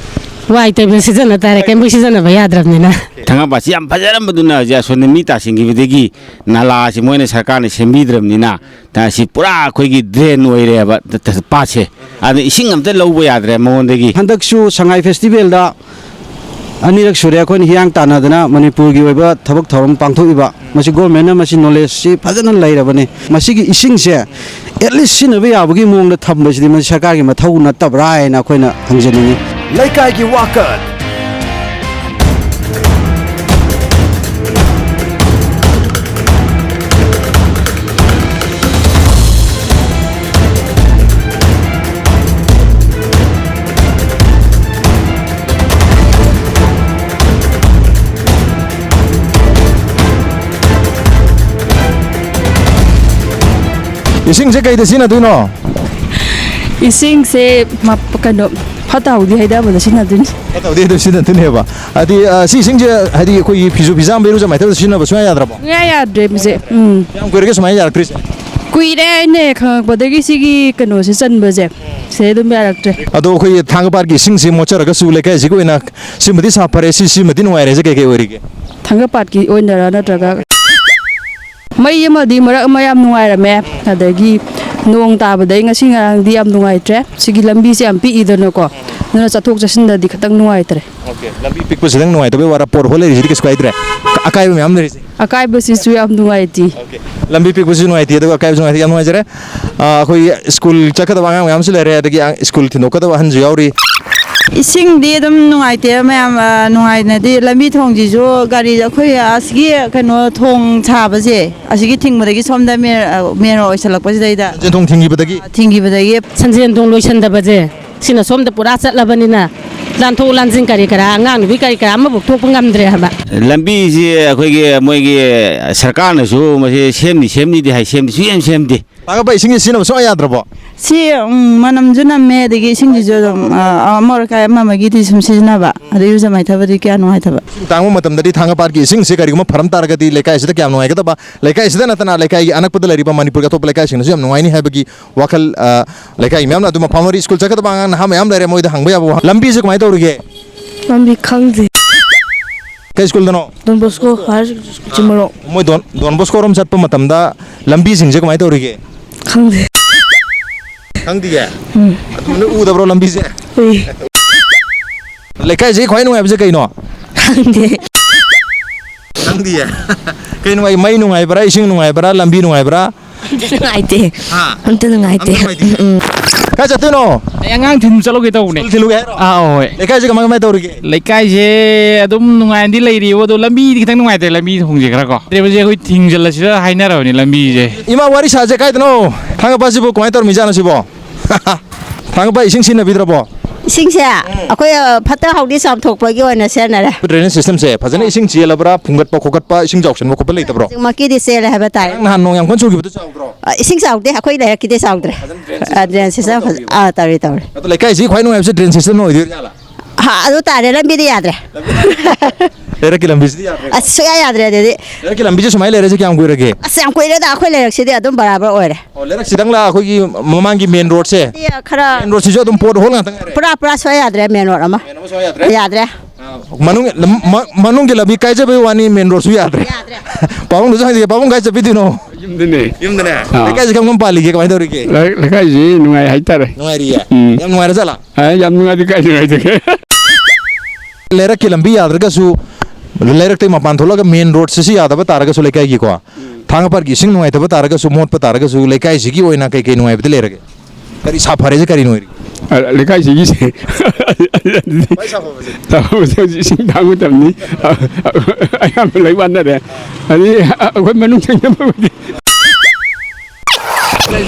ꯋꯥꯏ ꯇꯩꯕꯗ ꯁꯤꯖꯤꯟꯅ ꯇꯥꯔꯦ, ꯀꯩꯝꯕꯨ ꯁꯤꯖꯤꯟꯅꯕ ꯌꯥꯗ꯭ꯔꯕꯅꯤꯅ꯫ ꯊꯥꯡꯒꯥꯕꯥꯠꯁꯤ ꯌꯥꯝ ꯐꯖꯔꯝꯕꯗꯨꯅ ꯍꯧꯖꯤꯛ ꯑꯁꯣꯝꯗ ꯃꯤ ꯇꯥꯁꯤꯟꯈꯤꯕꯗꯒꯤ ꯅꯂꯥꯁꯤ ꯃꯣꯏꯅ ꯁꯔꯀꯥꯔꯅ ꯁꯦꯝꯕꯤꯗ꯭ꯔꯕꯅꯤꯅ, ꯁꯤ ꯄꯨꯔꯥ ꯑꯩꯈꯣꯏꯒꯤ ꯗ꯭ꯔꯦꯟ ꯑꯣꯏꯔꯦꯕ, ꯄꯥꯠꯁꯦ꯫ ꯑꯗꯨꯅ ꯏꯁꯤꯡ ꯑꯝꯇ ꯂꯧꯕ ꯌꯥꯗ꯭ꯔꯦ ꯃꯉꯣꯟꯗꯒꯤ꯫ ꯍꯟꯗꯛꯁꯨ ꯁꯉꯥꯏ ꯐꯦꯁꯇꯤꯚꯦꯜꯗ ꯑꯅꯤꯔꯛ ꯁꯨꯔꯦ ꯑꯩꯈꯣꯏꯅ ꯍꯤꯌꯥꯡ ꯇꯥꯟꯅꯗꯅ ꯃꯅꯤꯄꯨꯔꯒꯤ ꯑꯣꯏꯕ ꯊꯕꯛ ꯊꯧꯔꯝ ꯄꯥꯡꯊꯣꯛꯏꯕ꯫ ꯃꯁꯤ ꯒꯣꯔꯃꯦꯟꯅ ꯃꯁꯤ ꯅꯣꯂꯦꯖꯁꯤ ꯐꯖꯅ ꯂꯩꯔꯕꯅꯤ꯫ ꯃꯁꯤꯒꯤ ꯏꯁꯤꯡꯁꯦ ꯑꯦꯠꯂꯤꯁ ꯁꯤꯖꯤꯟꯅꯕ ꯌꯥꯕꯒꯤ ꯃꯑꯣꯡꯗ ꯊꯝꯕꯁꯤꯗꯤ ꯃꯁꯤ ꯁꯔꯀꯥꯔꯒꯤ ꯃꯊꯧ ꯅꯠꯇꯕ꯭ꯔꯥ ꯍꯥꯏꯅ ꯑꯩꯈꯣꯏꯅ ꯍꯪꯖꯅꯤꯡꯉꯤ꯫ ꯂꯩꯀꯥꯏꯒꯤ ꯋꯥꯀꯠ꯫ ꯏꯁꯤꯡꯁꯦ ꯀꯩꯗ ꯁꯤꯖꯤꯟꯅꯗꯣꯏꯅꯣ? ꯏꯁꯤꯡꯁꯦ ꯃꯞ-, ꯀꯩꯅꯣ, ꯐꯠꯇ ꯍꯥꯎꯗꯤ ꯍꯩꯗꯕꯗ ꯁꯤꯖꯤꯟꯅꯗꯣꯏꯅꯤ꯫ ꯐꯠꯇ ꯍꯥꯎꯗꯤ ꯍꯩꯗꯕ ꯁꯤꯖꯤꯟꯅꯗꯣꯏꯅꯦꯕ꯫ ꯍꯥꯏꯗꯤ, ꯑ, ꯁꯤ ꯏꯁꯤꯡꯁꯦ, ꯍꯥꯏꯗꯤ, ꯑꯩꯈꯣꯏꯒꯤ ꯐꯤꯁꯨ ꯐꯤꯖꯥꯝꯕ, ꯏꯔꯨꯖ ꯃꯥꯏꯊꯕꯗ ꯁꯤꯖꯤꯟꯅꯕ ꯁꯨꯡꯌꯥ ꯌꯥꯗ꯭ꯔꯕꯣ? ꯁꯨꯡꯌꯥ ꯌꯥꯗ꯭ꯔꯦ ꯃꯁꯦ꯫ ꯎꯝ꯫ ꯀꯌꯥꯝ ꯀꯨꯏꯔꯒꯦ ꯁꯨꯃꯥꯏꯅ ꯌꯥꯔꯛꯇ꯭ꯔꯤꯁꯦ? ꯀꯨꯏꯔꯦ, ꯑꯩꯅ ꯈꯪꯉꯛꯄꯗꯒꯤ ꯁꯤꯒꯤ ꯀꯩꯅꯣꯁꯦ ꯆꯟꯕꯁꯦ, ꯁꯤꯗꯩ ꯑꯗꯨꯝ ꯌꯥꯔꯛꯇ꯭ꯔꯦ꯫ ꯑꯗꯣ ꯑꯩꯈꯣꯏꯒꯤ ꯊꯥꯡꯒ ꯄꯥꯠꯀꯤ ꯏꯁꯤꯡꯁꯤ ꯃꯣꯠꯆꯔꯒꯁꯨ ꯂꯩꯀꯥꯏꯁꯤꯒꯤ ꯑꯣꯏꯅ ꯁꯤꯃꯗꯤ ꯁꯥꯐꯔꯦ, ꯁꯤ, ꯁꯤꯃꯗꯤ ꯅꯨꯡꯉꯥꯏꯔꯦꯁꯦ ꯀꯩ ꯀꯩ ꯑꯣꯏꯔꯤꯒꯦ? ꯊꯥꯡꯒ ꯄꯥꯠꯀꯤ ꯑꯣꯏꯅꯔꯥ ꯅꯠꯇ꯭ꯔꯒ? ꯃꯩ ꯑꯃꯗꯤ ꯃꯔꯛ ꯑꯃ ꯌꯥꯝ ꯅꯨꯡꯉꯥꯏꯔꯝꯃꯦ, ꯑꯗꯒꯤ ꯅꯣꯡ ꯇꯥꯕꯗꯩ ꯉꯁꯤ ꯉꯔꯥꯡꯗꯤ ꯌꯥꯝ ꯅꯨꯡꯉꯥꯏꯇ꯭ꯔꯦ꯫ ꯁꯤꯒꯤ ꯂꯝꯕꯤꯁꯦ ꯌꯥꯝ ꯄꯤꯛꯏꯗꯅꯀꯣ, ꯑꯗꯨꯅ ꯆꯠꯊꯣꯛ ꯆꯠꯁꯤꯟꯗꯗꯤ ꯈꯤꯇꯪ ꯅꯨꯡꯉꯥꯏꯇ꯭ꯔꯦ꯫ ꯑꯣꯀꯦ, ꯂꯝꯕꯤ ꯄꯤꯛꯄꯁꯤꯗꯪ ꯅꯨꯡꯉꯥꯏꯇꯕꯩ ꯋꯥꯔ, ꯄꯣꯠ ꯍꯣꯜ ꯂꯩꯔꯤꯁꯤꯗꯤ ꯀꯩꯁꯨ ꯀꯥꯏꯗ꯭ꯔꯦ꯫ ꯑ-, ꯑꯀꯥꯏꯕ ꯃꯌꯥꯝ ꯂꯩꯔꯤꯁꯦ꯫ ꯑꯀꯥꯏꯕꯁꯤꯁꯨ ꯌꯥꯝ ꯅꯨꯡꯉꯥꯏꯇꯦ꯫ ꯑꯣꯀꯦ, ꯂꯝꯕꯤ ꯄꯤꯛꯄꯁꯨ ꯅꯨꯡꯉꯥꯏꯇꯦ, ꯑꯗꯨꯒ ꯑꯀꯥꯏꯕꯁꯨ ꯅꯨꯡꯉꯥꯏꯇꯦ꯫ ꯌꯥꯝ ꯅꯨꯡꯉꯥꯏꯖꯔꯦ꯫ ꯑ, ꯑꯩꯈꯣꯏ ꯁ꯭ꯀꯨꯜ ꯆꯠꯀꯗꯕ ꯑꯉꯥꯡ ꯃꯌꯥꯝꯁꯨ ꯂꯩꯔꯦ, ꯑꯗꯒꯤ ꯑ-, ꯁ꯭ꯀꯨꯜ ꯊꯤꯟꯗꯣꯛꯀꯗꯕ ꯑꯍꯟꯁꯨ ꯌꯥꯎꯔꯤ꯫ ꯏꯁꯤꯡꯗꯤ ꯑꯗꯨꯝ ꯅꯨꯡꯉꯥꯏꯇꯦ ꯃꯌꯥꯝ, ꯑ, ꯅꯨꯡꯉꯥꯏꯅꯗꯤ꯫ ꯂꯝꯕꯤ ꯊꯣꯡꯁꯤꯁꯨ ꯒꯥꯔꯤ, ꯑꯩꯈꯣꯏ ꯑꯁꯤꯒꯤ ꯀꯩꯅꯣ ꯊꯣꯡ ꯁꯥꯕꯁꯦ, ꯑꯁꯤꯒꯤ ꯊꯤꯡꯕꯗꯒꯤ ꯁꯣꯝꯗ ꯃꯦ-, ꯑ, ꯃꯦꯟ ꯔꯣꯗ ꯑꯣꯏꯁꯜꯂꯛꯄꯁꯤꯗꯩꯗ꯫ ꯁꯦꯟ ꯊꯣꯡ ꯊꯤꯡꯈꯤꯕꯗꯒꯤ꯫ ꯊꯤꯡꯈꯤꯕꯗꯒꯤ꯫ ꯁꯟꯖꯦꯟ ꯊꯣꯡ ꯂꯣꯏꯁꯟꯗꯕꯁꯦ, ꯁꯤꯅ ꯁꯣꯝꯗ ꯄꯨꯔꯥ ꯆꯠꯂꯕꯅꯤꯅ, ꯂꯥꯟꯊꯣꯛ ꯂꯥꯟꯁꯤꯟ ꯀꯔꯤ ꯀꯔꯥ, ꯑꯉꯥꯡ ꯅꯨꯕꯤ ꯀꯔꯤ ꯀꯔꯥ ꯑꯃꯐꯥꯎ ꯊꯣꯛꯄ ꯉꯝꯗ꯭ꯔꯦ ꯍꯥꯏꯕ꯫ ꯂꯝꯕꯤꯁꯤ ꯑꯩꯈꯣꯏꯒꯤ ꯃꯣꯏꯒꯤ ꯁꯔꯀꯥꯔꯅꯁꯨ ꯃꯁꯤ ꯁꯦꯝꯅꯤ ꯁꯦꯝꯅꯤꯗꯤ ꯍꯥꯏ, ꯁꯦꯝꯗꯤ ꯁꯨꯡꯁꯦꯝ ꯁꯦꯝꯗꯦ꯫ ꯇꯥꯡꯒꯄ ꯏꯁꯤꯡꯁꯤ ꯁꯤꯖꯤꯟꯅꯕ ꯁꯨꯡꯌꯥ ꯌꯥꯗ꯭ꯔꯕꯣ? ꯁꯤ, ꯎꯝ, ꯃꯅꯝꯁꯨ ꯅꯝꯃꯦ, ꯑꯗꯒꯤ ꯏꯁꯤꯡꯁꯤꯁꯨ ꯑꯗꯨꯝ, ꯑ, ꯑꯃꯣꯠ ꯑꯀꯥꯏ ꯑꯃ ꯑꯃꯒꯤꯗꯤ ꯁꯨꯝ ꯁꯤꯖꯤꯟꯅꯕ, ꯑꯗꯩ ꯏꯔꯨꯖ ꯃꯥꯏꯊꯕꯗꯤ ꯀꯌꯥ ꯅꯨꯡꯉꯥꯏꯇꯕ꯫ ꯏꯁꯤꯡ ꯇꯥꯡꯕ ꯃꯇꯝꯗꯗꯤ ꯊꯥꯡꯒꯄꯥꯠꯀꯤ ꯏꯁꯤꯡꯁꯦ ꯀꯔꯤꯒꯨꯝꯕ ꯐꯔꯝ ꯇꯥꯔꯒꯗꯤ ꯂꯩꯀꯥꯏꯁꯤꯗ ꯀꯌꯥꯝ ꯅꯨꯡꯉꯥꯏꯒꯗꯕ, ꯂꯩꯀꯥꯏꯁꯤꯗ ꯅꯠꯇꯅ ꯂꯩꯀꯥꯏꯒꯤ ꯑꯅꯛꯄꯗ ꯂꯩꯔꯤꯕ ꯃꯅꯤꯄꯨꯔꯒꯤ ꯑꯇꯣꯞꯄ ꯂꯩꯀꯥꯏꯁꯤꯡꯅꯁꯨ ꯌꯥꯝ ꯅꯨꯡꯉꯥꯏꯅꯤ ꯍꯥꯏꯕꯒꯤ ꯋꯥꯈꯜ, ꯑ, ꯂꯩꯀꯥꯏꯒꯤ ꯃꯌꯥꯝꯅ ꯑꯗꯨꯝ ꯐꯥꯎꯅꯔꯤ꯫ ꯁ꯭ꯀꯨꯜ ꯆꯠꯀꯗꯕ ꯑꯉꯥꯡ ꯅꯍꯥ ꯃꯌꯥꯝ ꯂꯩꯔꯦ, ꯃꯣꯏꯗ ꯍꯪꯕ ꯌꯥꯕ ꯋꯥꯍꯪ꯫ ꯂꯝꯕꯤꯁꯦ ꯀꯃꯥꯏꯅ ꯇꯧꯔꯤꯒꯦ? ꯂꯝꯕꯤ ꯈꯪꯗꯦ꯫ ꯀꯩ ꯁ꯭ꯀꯨꯜꯗꯅꯣ? Don Bosco Higher Secondary School, ꯆꯤꯡꯃꯔꯣꯛ꯫ ꯃꯣꯏ ꯗꯣꯟ, ꯗꯣꯟ ꯕꯣꯁꯀꯣꯔꯣꯝ ꯆꯠꯄ ꯃꯇꯝꯗ ꯂꯝꯕꯤꯁꯤꯡꯁꯦ ꯀꯃꯥꯏꯅ ꯇꯧꯔꯤꯒꯦ? ꯈꯪꯗꯦ꯫ ꯈꯪꯗꯤꯌꯦ? ꯎꯝ꯫ ꯑꯗꯨ ꯅꯣꯏ ꯎꯗꯕ꯭ꯔꯣ ꯂꯝꯕꯤꯁꯦ? ꯎꯏ꯫ ꯂꯩꯀꯥꯏꯁꯤꯒꯤ ꯈ꯭ꯋꯥꯏ ꯅꯨꯡꯉꯥꯏꯕꯁꯦ ꯀꯩꯅꯣ? ꯈꯪꯗꯦ꯫ ꯈꯪꯗꯤꯌꯦ? ꯀꯩ ꯅꯨꯡꯉꯥꯏ? ꯃꯩ ꯅꯨꯡꯉꯥꯏꯕ꯭ꯔꯥ? ꯏꯁꯤꯡ ꯅꯨꯡꯉꯥꯏꯕ꯭ꯔꯥ? ꯂꯝꯕꯤ ꯅꯨꯡꯉꯥꯏꯕ꯭ꯔꯥ? ꯑꯝꯇ ꯅꯨꯡꯉꯥꯏꯇꯦ꯫ ꯍꯥ? ꯑꯝꯇ ꯅꯨꯡꯉꯥꯏꯇꯦ꯫ ꯑꯝꯇ ꯅꯨꯡꯉꯥꯏꯇꯦ? ꯎꯝ, ꯎꯝ꯫ ꯀꯥꯏ ꯆꯠꯇꯣꯏꯅꯣ? ꯑꯩ ꯑꯉꯥꯡ ꯊꯤꯟ ꯆꯠꯂꯨꯒꯦ ꯇꯧꯕꯅꯦ꯫ ꯁ꯭ꯀꯨꯜ ꯊꯤꯜꯂꯨꯒꯦ ꯍꯥꯏꯔꯣ? ꯑꯥ, ꯍꯣꯏ꯫ ꯂꯩꯀꯥꯏꯁꯦ ꯀꯃꯥꯏ, ꯀꯃꯥꯏ ꯇꯧꯔꯤꯒꯦ? ꯂꯩꯀꯥꯏꯁꯦ ꯑꯗꯨꯝ ꯅꯨꯡꯉꯥꯏꯅꯗꯤ ꯂꯩꯔꯤꯕ, ꯑꯗꯣ ꯂꯝꯕꯤꯗꯤ ꯈꯤꯇꯪ ꯅꯨꯡꯉꯥꯏꯇꯦ, ꯂꯝꯕꯤ ꯊꯣꯡꯁꯦ ꯈꯔ ꯀꯣ꯫ ꯗ꯭ꯔꯦꯕꯁꯦ ꯑꯩꯈꯣꯏ ꯊꯤꯡꯖꯤꯜꯂꯁꯤꯔ ꯍꯥꯏꯅꯔꯕꯅꯤ ꯂꯝꯕꯤꯁꯦ꯫ ꯏꯃꯥ, ꯋꯥꯔꯤ ꯁꯥꯁꯦ ꯀꯥꯏꯗꯅꯣ? ꯊꯥꯡꯒꯄꯥꯁꯤꯕꯨ ꯀꯃꯥꯏꯅ ꯇꯧꯔꯝꯃꯤꯖꯥꯠꯅꯣ ꯁꯤꯕꯣ? ꯊꯥꯡꯒꯄꯥ ꯏꯁꯤꯡ ꯁꯤꯖꯤꯟꯅꯕꯤꯗ꯭ꯔꯕꯣ? ꯏꯁꯤꯡꯁꯦ ꯑꯩꯈꯣꯏ, ꯑ, ꯐꯠꯇ ꯍꯥꯎꯗꯤ ꯆꯥꯝꯊꯣꯛꯄꯒꯤ ꯑꯣꯏꯅ ꯁꯤꯖꯤꯟꯅꯔꯦ꯫ Drainage systemꯁꯦ ꯐꯖꯅ ꯏꯁꯤꯡ ꯆꯦꯜꯂꯕ꯭ꯔꯥ, ꯐꯨꯡꯒꯠꯄ ꯈꯣꯀꯠꯄ, ꯏꯁꯤꯡ ꯆꯥꯎꯁꯤꯟꯕ ꯈꯣꯠꯄ ꯂꯩꯇꯕ꯭ꯔꯣ? ꯍꯧꯖꯤꯛꯃꯛꯀꯤꯗꯤ ꯆꯦꯜꯂꯦ ꯍꯥꯏꯕ ꯇꯥꯔꯦ꯫ ꯉꯔꯥꯡ ꯅꯍꯥꯟ ꯅꯣꯡ ꯌꯥꯝ ꯀꯟꯅ ꯆꯨꯈꯤꯕꯗꯣ ꯆꯥꯎꯗ꯭ꯔꯣ? ꯑ, ꯏꯁꯤꯡ ꯆꯥꯎꯗꯦ, ꯑꯩꯈꯣꯏ ꯂꯩꯔꯛꯀꯤꯗꯤ ꯆꯥꯎꯗ꯭ꯔꯦ꯫ ꯐꯖꯅ drain system ꯑ, drain system ꯐꯖ-, ꯇꯧꯕꯤꯕ꯭ꯔꯣ? ꯑꯥ, ꯇꯧꯔꯤ, ꯇꯧꯔꯤ꯫ ꯑꯗꯣ ꯂꯩꯀꯥꯏꯁꯤꯒꯤ ꯈ꯭ꯋꯥꯏ ꯅꯨꯡꯉꯥꯏꯕꯁꯦ drain system ꯑꯣꯏꯗꯣꯏ ꯖꯥꯠꯂꯥ? ꯍꯥ, ꯑꯗꯨ ꯇꯥꯔꯦ, ꯂꯝꯕꯤꯗꯤ ꯌꯥꯗ꯭ꯔꯦ꯫ ꯂꯩꯔꯛꯀꯤ ꯂꯝꯕꯤꯁꯤꯗꯤ ꯌꯥꯗ꯭ꯔꯦ? ꯑꯁ, ꯁꯨꯡꯌꯥ ꯌꯥꯗ꯭ꯔꯦ ꯑꯗꯨꯗꯤ꯫ ꯂꯩꯔꯛꯀꯤ ꯂꯝꯕꯤꯁꯦ ꯁꯨꯃꯥꯏꯅ ꯂꯩꯔꯁꯦ ꯀꯌꯥꯝ ꯀꯨꯏꯔꯒꯦ? ꯑꯁ, ꯌꯥꯝ ꯀꯨꯏꯔꯦꯗ, ꯑꯩꯈꯣꯏ ꯂꯩꯔꯛꯁꯤꯗꯤ ꯑꯗꯨꯝ ꯕꯔꯥꯕꯔ ꯑꯣꯏꯔꯦ꯫ ꯑꯣ, ꯂꯩꯔꯛꯁꯤꯗꯪꯂꯥ ꯑꯩꯈꯣꯏꯒꯤ ꯃꯃꯥꯡꯒꯤ main roadꯁꯦ? ꯁꯤ ꯈꯔ main roadꯁꯤꯁꯨ ꯑꯗꯨꯝ pothole ꯉꯥꯛꯇ ꯉꯥꯏꯔꯦ? ꯄꯨꯔꯥ, ꯄꯨꯔꯥ ꯁꯨꯡꯌꯥ ꯌꯥꯗ꯭ꯔꯦ main road ꯑꯃ꯫ Main ꯑꯃ ꯁꯨꯡꯌꯥ ꯌꯥꯗ꯭ꯔꯦ? ꯌꯥꯗ꯭ꯔꯦ꯫ ꯑꯥ, ꯃꯅꯨꯡ, ꯃ-, ꯃꯅꯨꯡꯒꯤ ꯂꯝꯕꯤ ꯀꯥꯏꯖꯕꯩ ꯋꯥꯅꯤ, ꯃꯦꯟ ꯔꯣꯗꯁꯨ ꯌꯥꯗ꯭ꯔꯦ꯫ ꯌꯥꯗ꯭ꯔꯦ꯫ ꯄꯥꯕꯨꯡꯗꯁꯨ ꯍꯪꯖꯒꯦ, ꯄꯥꯕꯨꯡ ꯀꯥꯏ ꯆꯠꯄꯤꯗꯣꯏꯅꯣ? ꯌꯨꯝꯗꯅꯦ꯫ ꯌꯨꯝꯗꯅꯦ? ꯑꯥ꯫ ꯂꯩꯀꯥꯏꯁꯦ ꯀꯔꯝ ꯀꯔꯝ ꯄꯥꯜꯂꯤꯒꯦ, ꯀꯃꯥꯏꯅ ꯇꯧꯔꯤꯒꯦ? ꯂꯩ-, ꯂꯩꯀꯥꯏꯁꯤ ꯅꯨꯡꯉꯥꯏ ꯍꯥꯏꯇꯥꯔꯦ꯫ ꯅꯨꯡꯉꯥꯏꯔꯤꯌꯦ? ꯎꯝ꯫ ꯌꯥꯝ ꯅꯨꯡꯉꯥꯏꯔ ꯖꯥꯠꯂꯥ? ꯑꯦ, ꯌꯥꯝ ꯅꯨꯡꯉꯥꯏꯗꯦ, ꯀꯥꯏ ꯅꯨꯡꯉꯥꯏꯗꯒꯦ? ꯂꯩꯔꯛꯀꯤ ꯂꯝꯕꯤ ꯌꯥꯗ꯭ꯔꯒꯁꯨ, ꯂꯩꯔꯛꯇꯩ ꯃꯄꯥꯟ ꯊꯣꯛꯂꯒ ꯃꯦꯟ ꯔꯣꯗꯁꯤꯁꯨ ꯌꯥꯗꯕ ꯇꯥꯔꯒꯁꯨ ꯂꯩꯀꯥꯏꯒꯤꯀꯣ, ꯎꯝ꯫ ꯊꯥꯡꯒ ꯄꯥꯠꯀꯤ ꯏꯁꯤꯡ ꯅꯨꯡꯉꯥꯏꯇꯕ ꯇꯥꯔꯒꯁꯨ, ꯃꯣꯠꯄ ꯇꯥꯔꯒꯁꯨ, ꯂꯩꯀꯥꯏꯁꯤꯒꯤ ꯑꯣꯏꯅ ꯀꯩ ꯀꯩ ꯅꯨꯡꯉꯥꯏꯕꯗꯤ ꯂꯩꯔꯒꯦ? ꯀꯔꯤ ꯁꯥꯐꯔꯦꯁꯦ ꯀꯔꯤꯅꯣ ꯑꯣꯏꯔꯤꯒꯦ? ꯑ, ꯂꯩꯀꯥꯏꯁꯤꯒꯤꯁꯦ ꯈ꯭ꯋꯥꯏ ꯁꯥꯐꯕꯁꯦ? ꯁꯥꯐꯕꯁꯦ ꯍꯧꯖꯤꯛ ꯏꯁꯤꯡ ꯇꯥꯡ ꯃꯇꯝꯅꯤ꯫ ꯑ, ꯑ, ꯑꯌꯥꯝꯕ ꯂꯣꯏ ꯋꯥꯅꯔꯦ꯫ ꯑꯗꯩ, ꯑ, ꯑꯩꯈꯣꯏ ꯃꯅꯨꯡ ꯆꯪꯖꯕꯕꯨꯗꯤ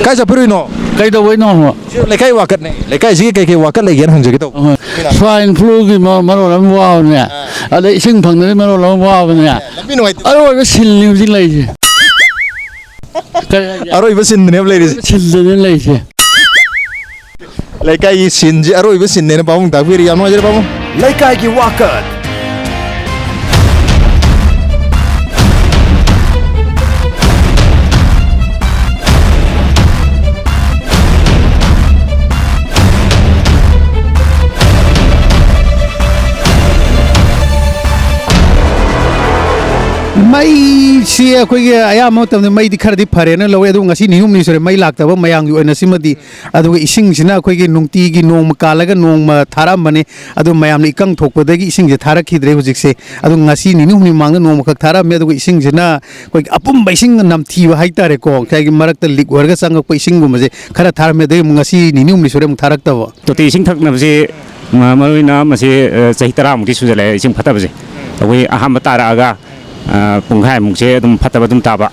ꯀꯥꯏ ꯆꯠꯄꯤꯔꯨꯏꯅꯣ? ꯀꯩꯗꯧꯕꯩꯅꯣ? ꯁꯤ ꯂꯩꯀꯥꯏ ꯋꯥꯀꯠꯅꯦ꯫ ꯂꯩꯀꯥꯏꯁꯤꯒꯤ ꯀꯩ ꯀꯩ ꯋꯥꯀꯠ ꯂꯩꯒꯦꯅ ꯍꯪꯖꯒꯦ ꯇꯧꯕ꯫ ꯑ, swine fluꯒꯤ ꯃ-, ꯃꯔꯣꯜ ꯑꯃ ꯋꯥꯕꯅꯦ꯫ ꯑꯥ꯫ ꯑꯗꯩ ꯏꯁꯤꯡ ꯐꯪꯗꯕꯒꯤ ꯃꯔꯣꯜ ꯑꯃ ꯋꯥꯕꯅꯦ꯫ ꯂꯝꯕꯤ ꯅꯨꯡꯉꯥꯏꯇꯦ꯫ ꯑꯔꯣꯏꯕ ꯁꯤꯜꯅꯤ ꯍꯧꯖꯤꯛ ꯂꯩꯔꯤꯁꯦ꯫ ꯀꯔꯤ ꯍꯥꯏꯒꯦ? ꯑꯔꯣꯏꯕ ꯁꯤꯟꯗꯅꯦꯕ ꯂꯩꯔꯤꯁꯦ꯫ ꯁꯤꯜꯗꯅꯦ ꯂꯩꯔꯤꯁꯦ꯫ ꯂꯩꯀꯥꯏꯒꯤ ꯁꯤꯟꯁꯤ ꯑꯔꯣꯏꯕ ꯁꯤꯟꯅꯦꯅ ꯄꯥꯕꯨꯡ ꯇꯥꯛꯄꯤꯔꯤ꯫ ꯌꯥꯝ ꯅꯨꯡꯉꯥꯏꯖꯔꯦ ꯄꯥꯕꯨꯡ꯫ ꯂꯩꯀꯥꯏꯒꯤ ꯋꯥꯀꯠ꯫ ꯃꯩꯁꯤ ꯑꯩꯈꯣꯏꯒꯤ ꯑꯌꯥꯝꯕ ꯃꯇꯝꯗ ꯃꯩꯗꯤ ꯈꯔꯗꯤ ꯐꯔꯦꯅ ꯂꯧꯋꯦ, ꯑꯗꯨꯕꯨ ꯉꯁꯤ ꯅꯤꯅꯤ ꯍꯨꯝꯅꯤ ꯁꯨꯔꯦ ꯃꯩ ꯂꯥꯛꯇꯕ ꯃꯌꯥꯝꯒꯤ ꯑꯣꯏꯅ꯫ ꯁꯤꯃꯗꯤ ꯑꯗꯨꯒ ꯏꯁꯤꯡꯁꯤꯅ ꯑꯩꯈꯣꯏꯒꯤ ꯅꯨꯡꯇꯤꯒꯤ ꯅꯣꯡꯃ ꯀꯥꯜꯂꯒ ꯅꯣꯡꯃ ꯊꯥꯔꯛꯑꯝꯕꯅꯤ꯫ ꯑꯗꯨ ꯃꯌꯥꯝꯅ ꯏꯀꯪ ꯊꯣꯛꯄꯗꯒꯤ ꯏꯁꯤꯡꯁꯦ ꯊꯥꯔꯛꯈꯤꯗ꯭ꯔꯦ ꯍꯧꯖꯤꯛꯁꯦ꯫ ꯑꯗꯨ ꯉꯁꯤ ꯅꯤꯅꯤ ꯍꯨꯝꯅꯤ ꯃꯃꯥꯡꯗ ꯅꯣꯡꯃꯈꯛ ꯊꯥꯔꯛꯑꯝꯃꯦ꯫ ꯑꯗꯨꯒ ꯏꯁꯤꯡꯁꯤꯅ ꯑꯩꯈꯣꯏꯒꯤ ꯑꯄꯨꯝꯕ ꯏꯁꯤꯡꯅ ꯅꯝꯊꯤꯕ ꯍꯥꯏꯇꯥꯔꯦꯀꯣ, ꯉꯁꯥꯏꯒꯤ ꯃꯔꯛꯇ ꯂꯤꯛ ꯑꯣꯏꯔꯒ ꯆꯪꯉꯛꯄ ꯏꯁꯤꯡꯒꯨꯝꯕꯁꯦ ꯈꯔ ꯊꯥꯔꯝꯃꯦ꯫ ꯑꯗꯒꯤ ꯑꯃꯨꯛ ꯉꯁꯤ ꯅꯤꯅꯤ ꯍꯨꯝꯅꯤ ꯁꯨꯔꯦ ꯑꯃꯨꯛ ꯊꯥꯔꯛꯇꯕ꯫ ꯇꯣꯇꯤ ꯏꯁꯤꯡ ꯊꯛꯅꯕꯁꯦ, ꯃ-, ꯃꯔꯨ ꯑꯣꯏꯅ ꯃꯁꯤ, ꯑ, ꯆꯍꯤ ꯇꯔꯥꯃꯨꯛꯇꯤ ꯁꯨꯖꯜꯂꯛꯑꯦ ꯏꯁꯤꯡ ꯐꯠꯇꯕꯁꯦ꯫ ꯑꯩꯈꯣꯏ ꯑꯍꯥꯟꯕ ꯇꯥꯔꯛꯑꯒ, ꯑ, ꯄꯨꯡꯈꯥꯏꯃꯨꯛꯁꯦ ꯑꯗꯨꯝ ꯐꯠꯇꯕ ꯑꯗꯨꯝ ꯇꯥꯕ꯫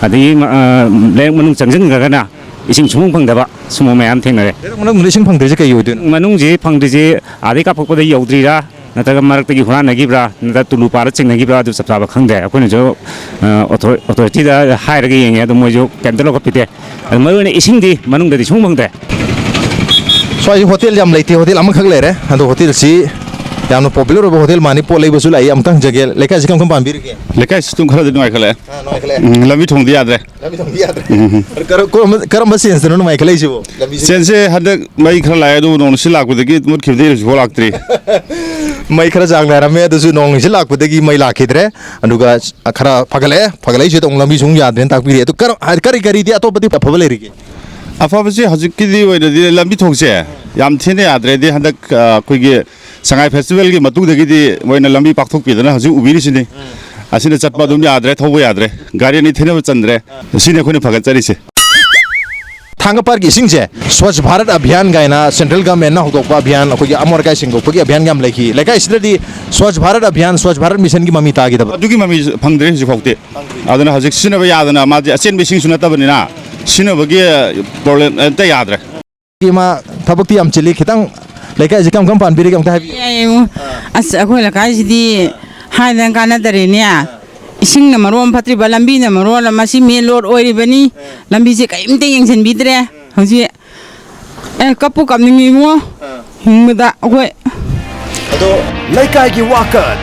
ꯑꯗꯒꯤ, ꯑ, ꯂꯩꯔꯛ ꯃꯅꯨꯡ ꯆꯪꯁꯤꯟꯈ꯭ꯔꯒꯅ ꯏꯁꯤꯡ ꯁꯨꯡꯐꯪ ꯐꯪꯗꯕ ꯁꯨꯝꯕ ꯃꯌꯥꯝ ꯊꯦꯡꯅꯔꯦ꯫ ꯂꯩꯔꯛ ꯃꯅꯨꯡꯗ ꯏꯁꯤꯡ ꯐꯪꯗ꯭ꯔꯤꯁꯦ ꯀꯩ ꯑꯣꯏꯗꯣꯏꯅꯣ? ꯃꯅꯨꯡꯁꯤ ꯐꯪꯗ꯭ꯔꯤꯁꯤ ꯑꯥꯗꯩ ꯀꯥꯞꯄꯛꯄꯗ ꯌꯧꯗ꯭ꯔꯤꯔꯥ, ꯅꯠꯇ꯭ꯔꯒ ꯃꯔꯛꯇꯒꯤ ꯍꯨꯔꯥꯟꯅꯈꯤꯕ꯭ꯔꯥ, ꯅꯠꯇ꯭ꯔꯒ ꯇꯨꯂꯨ ꯄꯥꯜꯂ ꯆꯤꯡꯅꯈꯤꯕ꯭ꯔꯥ, ꯑꯗꯨ ꯆꯞ ꯆꯥꯕ ꯈꯪꯗꯦ꯫ ꯑꯩꯈꯣꯏꯅꯁꯨ, ꯑ, ꯑꯣꯊꯣ-, ꯑꯣꯊꯣꯔꯤꯇꯤꯗ ꯍꯥꯏꯔꯒ ꯌꯦꯡꯉꯦ, ꯑꯗꯣ ꯃꯣꯏꯁꯨ ꯀꯩꯝꯇ ꯂꯧꯈꯠꯄꯤꯗꯦ꯫ ꯑꯗꯣ ꯃꯔꯨ ꯑꯣꯏꯅ ꯏꯁꯤꯡꯗꯤ ꯃꯅꯨꯡꯗꯗꯤ ꯁꯨꯡꯐꯪ ꯐꯪꯗꯦ꯫ ꯁ꯭ꯋꯥꯏꯁꯤ ꯍꯣꯇꯦꯜ ꯌꯥꯝ ꯂꯩꯇꯦ, ꯍꯣꯇꯦꯜ ꯑꯃꯈꯛ ꯂꯩꯔꯦ꯫ ꯑꯗꯣ ꯍꯣꯇꯦꯜꯁꯤ ꯌꯥꯝꯅ ꯄꯣꯄꯨꯂꯔ ꯑꯣꯏꯕ ꯍꯣꯇꯦꯜ ꯃꯥꯅꯤ, ꯄꯣꯠ ꯂꯩꯕꯁꯨ ꯂꯥꯛꯏ꯫ ꯑꯃꯨꯛꯇꯪ ꯍꯪꯖꯒꯦ, ꯂꯩꯀꯥꯏꯁꯤ ꯀꯔꯝ ꯀꯔꯝ ꯄꯥꯟꯕꯤꯔꯤꯒꯦ? ꯂꯩꯀꯥꯏꯁꯤ ꯑꯗꯨꯝ ꯈꯔꯗꯤ ꯅꯨꯡꯉꯥꯏꯈꯠꯂꯛꯑꯦ꯫ ꯑꯥ, ꯅꯨꯡꯉꯥꯏꯈꯠꯂꯛꯑꯦ꯫ ꯎꯝ, ꯂꯝꯕꯤ ꯊꯣꯡꯗꯤ ꯌꯥꯗ꯭ꯔꯦ꯫ ꯂꯝꯕꯤ ꯊꯣꯡꯗꯤ ꯌꯥꯗ꯭ꯔꯦ꯫ ꯎꯝ꯫ ꯀꯔꯝꯕ, ꯀꯔꯝꯕ ꯁꯦꯟꯁꯇꯅꯣ ꯅꯨꯡꯉꯥꯏꯈꯠꯂꯛꯏꯁꯤꯕꯣ? ꯂꯝꯕꯤꯁꯤ ꯁꯦꯟꯁꯦ ꯍꯟꯗꯛ ꯃꯩ ꯈꯔ ꯂꯥꯛꯑꯦ, ꯑꯗꯨꯕꯨ ꯅꯣꯡ ꯅꯨꯡꯁꯤꯠ ꯂꯥꯛꯄꯗꯒꯤ ꯃꯨꯠꯈꯤꯕꯗꯒꯤ ꯍꯧꯖꯤꯛꯐꯥꯎ ꯂꯥꯛꯇ꯭ꯔꯤ꯫ ꯃꯩ ꯈꯔ ꯆꯥꯡ ꯅꯥꯏꯔꯝꯃꯦ, ꯑꯗꯨꯁꯨ ꯅꯣꯡ ꯅꯨꯡꯁꯤꯠ ꯂꯥꯛꯄꯗꯒꯤ ꯃꯩ ꯂꯥꯛꯈꯤꯗ꯭ꯔꯦ꯫ ꯑꯗꯨꯒ ꯈꯔ ꯐꯒꯠꯂꯛꯑꯦ, ꯐꯒꯠꯂꯛꯏꯁꯤꯗ ꯑꯃꯨꯛ ꯂꯝꯕꯤꯁꯨ ꯑꯃꯨꯛ ꯌꯥꯗ꯭ꯔꯦꯅ ꯇꯥꯛꯄꯤꯔꯛꯑꯦ꯫ ꯑꯗꯨ ꯀꯔꯝ-, ꯀꯔꯤ ꯀꯔꯤꯗꯤ ꯑꯇꯣꯞꯄꯗꯤ ꯑꯐꯕ ꯂꯩꯔꯤꯒꯦ? ꯑꯐꯕꯁꯤ ꯍꯧꯖꯤꯛꯀꯤꯗꯤ ꯑꯣꯏꯅꯗꯤ ꯂꯝꯕꯤ ꯊꯣꯡꯁꯦ ꯌꯥꯝ ꯊꯤꯅ ꯌꯥꯗ꯭ꯔꯦꯗꯤ꯫ ꯍꯟꯗꯛ, ꯑ, ꯑꯩꯈꯣꯏꯒꯤ ꯁꯉꯥꯏ ꯐꯦꯁꯇꯤꯚꯦꯜꯒꯤ ꯃꯇꯨꯡꯗꯒꯤꯗꯤ ꯃꯣꯏꯅ ꯂꯝꯕꯤ ꯄꯥꯛꯊꯣꯛꯄꯤꯗꯅ ꯍꯧꯖꯤꯛ ꯎꯕꯤꯔꯤꯁꯤꯅꯤ꯫ ꯑꯁꯤꯅ ꯆꯠꯄ ꯑꯗꯨꯝ ꯌꯥꯗ꯭ꯔꯦ, ꯊꯧꯕ ꯌꯥꯗ꯭ꯔꯦ, ꯒꯥꯔꯤ ꯑꯅꯤ ꯊꯩꯅꯕ ꯆꯟꯗ꯭ꯔꯦ꯫ ꯁꯤꯅꯤ ꯑꯩꯈꯣꯏꯅ ꯐꯒꯠꯆꯔꯤꯁꯦ꯫ ꯊꯥꯡꯒꯄꯥꯠꯀꯤ ꯏꯁꯤꯡꯁꯦ ꯁ꯭ꯋꯥꯆ ꯚꯥꯔꯠ ꯑꯚꯤꯌꯥꯟ ꯀꯥꯏꯅ ꯁꯦꯟꯇ꯭ꯔꯦꯜ ꯒꯚꯔꯟꯃꯦꯟꯠꯅ ꯍꯧꯗꯣꯛꯄ ꯑꯚꯤꯌꯥꯟ, ꯑꯩꯈꯣꯏꯒꯤ ꯑꯃꯣꯠ ꯑꯀꯥꯏ ꯁꯦꯡꯗꯣꯛꯄꯒꯤ ꯑꯚꯤꯌꯥꯟ ꯌꯥꯝ ꯂꯩꯈꯤ꯫ ꯂꯩꯀꯥꯏꯁꯤꯗꯗꯤ ꯁ꯭ꯋꯥꯆ ꯚꯥꯔꯠ ꯑꯚꯤꯌꯥꯟ, ꯁ꯭ꯋꯥꯆ ꯚꯥꯔꯠ ꯃꯤꯁꯟꯒꯤ ꯃꯃꯤ ꯇꯥꯈꯤꯗꯕ? ꯑꯗꯨꯒꯤ ꯃꯃꯤ ꯐꯪꯗ꯭ꯔꯦ ꯍꯧꯖꯤꯛꯐꯥꯎꯗꯤ꯫ ꯑꯗꯨꯅ ꯍꯧꯖꯤꯛ ꯁꯤꯖꯤꯟꯅꯕ ꯌꯥꯗꯅ, ꯃꯥꯗꯤ ꯑꯆꯦꯟꯕ ꯏꯁꯤꯡꯁꯨ ꯅꯠꯇꯕꯅꯤꯅ ꯁꯤꯖꯤꯟꯅꯕꯒꯤ ꯄ꯭ꯔꯣꯕ꯭ꯂꯦꯝ ꯑꯝꯇ ꯌꯥꯗ꯭ꯔꯦ꯫ ꯏꯃꯥ, ꯊꯕꯛꯇꯤ ꯌꯥꯝ ꯆꯤꯜꯂꯤ꯫ ꯈꯤꯇꯪ ꯂꯩꯀꯥꯏꯁꯦ ꯀꯔꯝ ꯀꯔꯝ ꯄꯥꯟꯕꯤꯔꯤꯒꯦ ꯑꯝꯇ ꯍꯥꯏꯕꯤꯌꯨ꯫ ꯌꯥꯏꯌꯦ, ꯏꯕꯨꯡꯉꯣ꯫ ꯑꯁ, ꯑꯩꯈꯣꯏ ꯂꯩꯀꯥꯏꯁꯤꯗꯤ ꯍꯥꯏꯗꯅ ꯀꯥꯟꯅꯗꯔꯦꯅꯦ꯫ ꯏꯁꯤꯡꯅ ꯃꯔꯣꯟ ꯑꯃ ꯐꯠꯇ꯭ꯔꯤꯕ, ꯂꯝꯕꯤꯅ ꯃꯔꯣꯟ ꯑꯃ, ꯃꯁꯤ ꯃꯦꯟ ꯔꯣꯗ ꯑꯣꯏꯔꯤꯕꯅꯤ꯫ ꯂꯝꯕꯤꯁꯦ ꯀꯔꯤꯝꯇ ꯌꯦꯡꯁꯤꯟꯕꯤꯗ꯭ꯔꯦ꯫ ꯍꯧꯖꯤꯛ, ꯑꯦ, ꯀꯞꯄꯨ ꯀꯞꯅꯤꯡꯉꯤ, ꯏꯕꯨꯡꯉꯣ꯫ ꯍꯤꯡꯕꯗ ꯑꯩꯈꯣꯏ꯫ ꯑꯗꯣ ꯂꯩꯀꯥꯏꯒꯤ ꯋꯥꯀꯠ꯫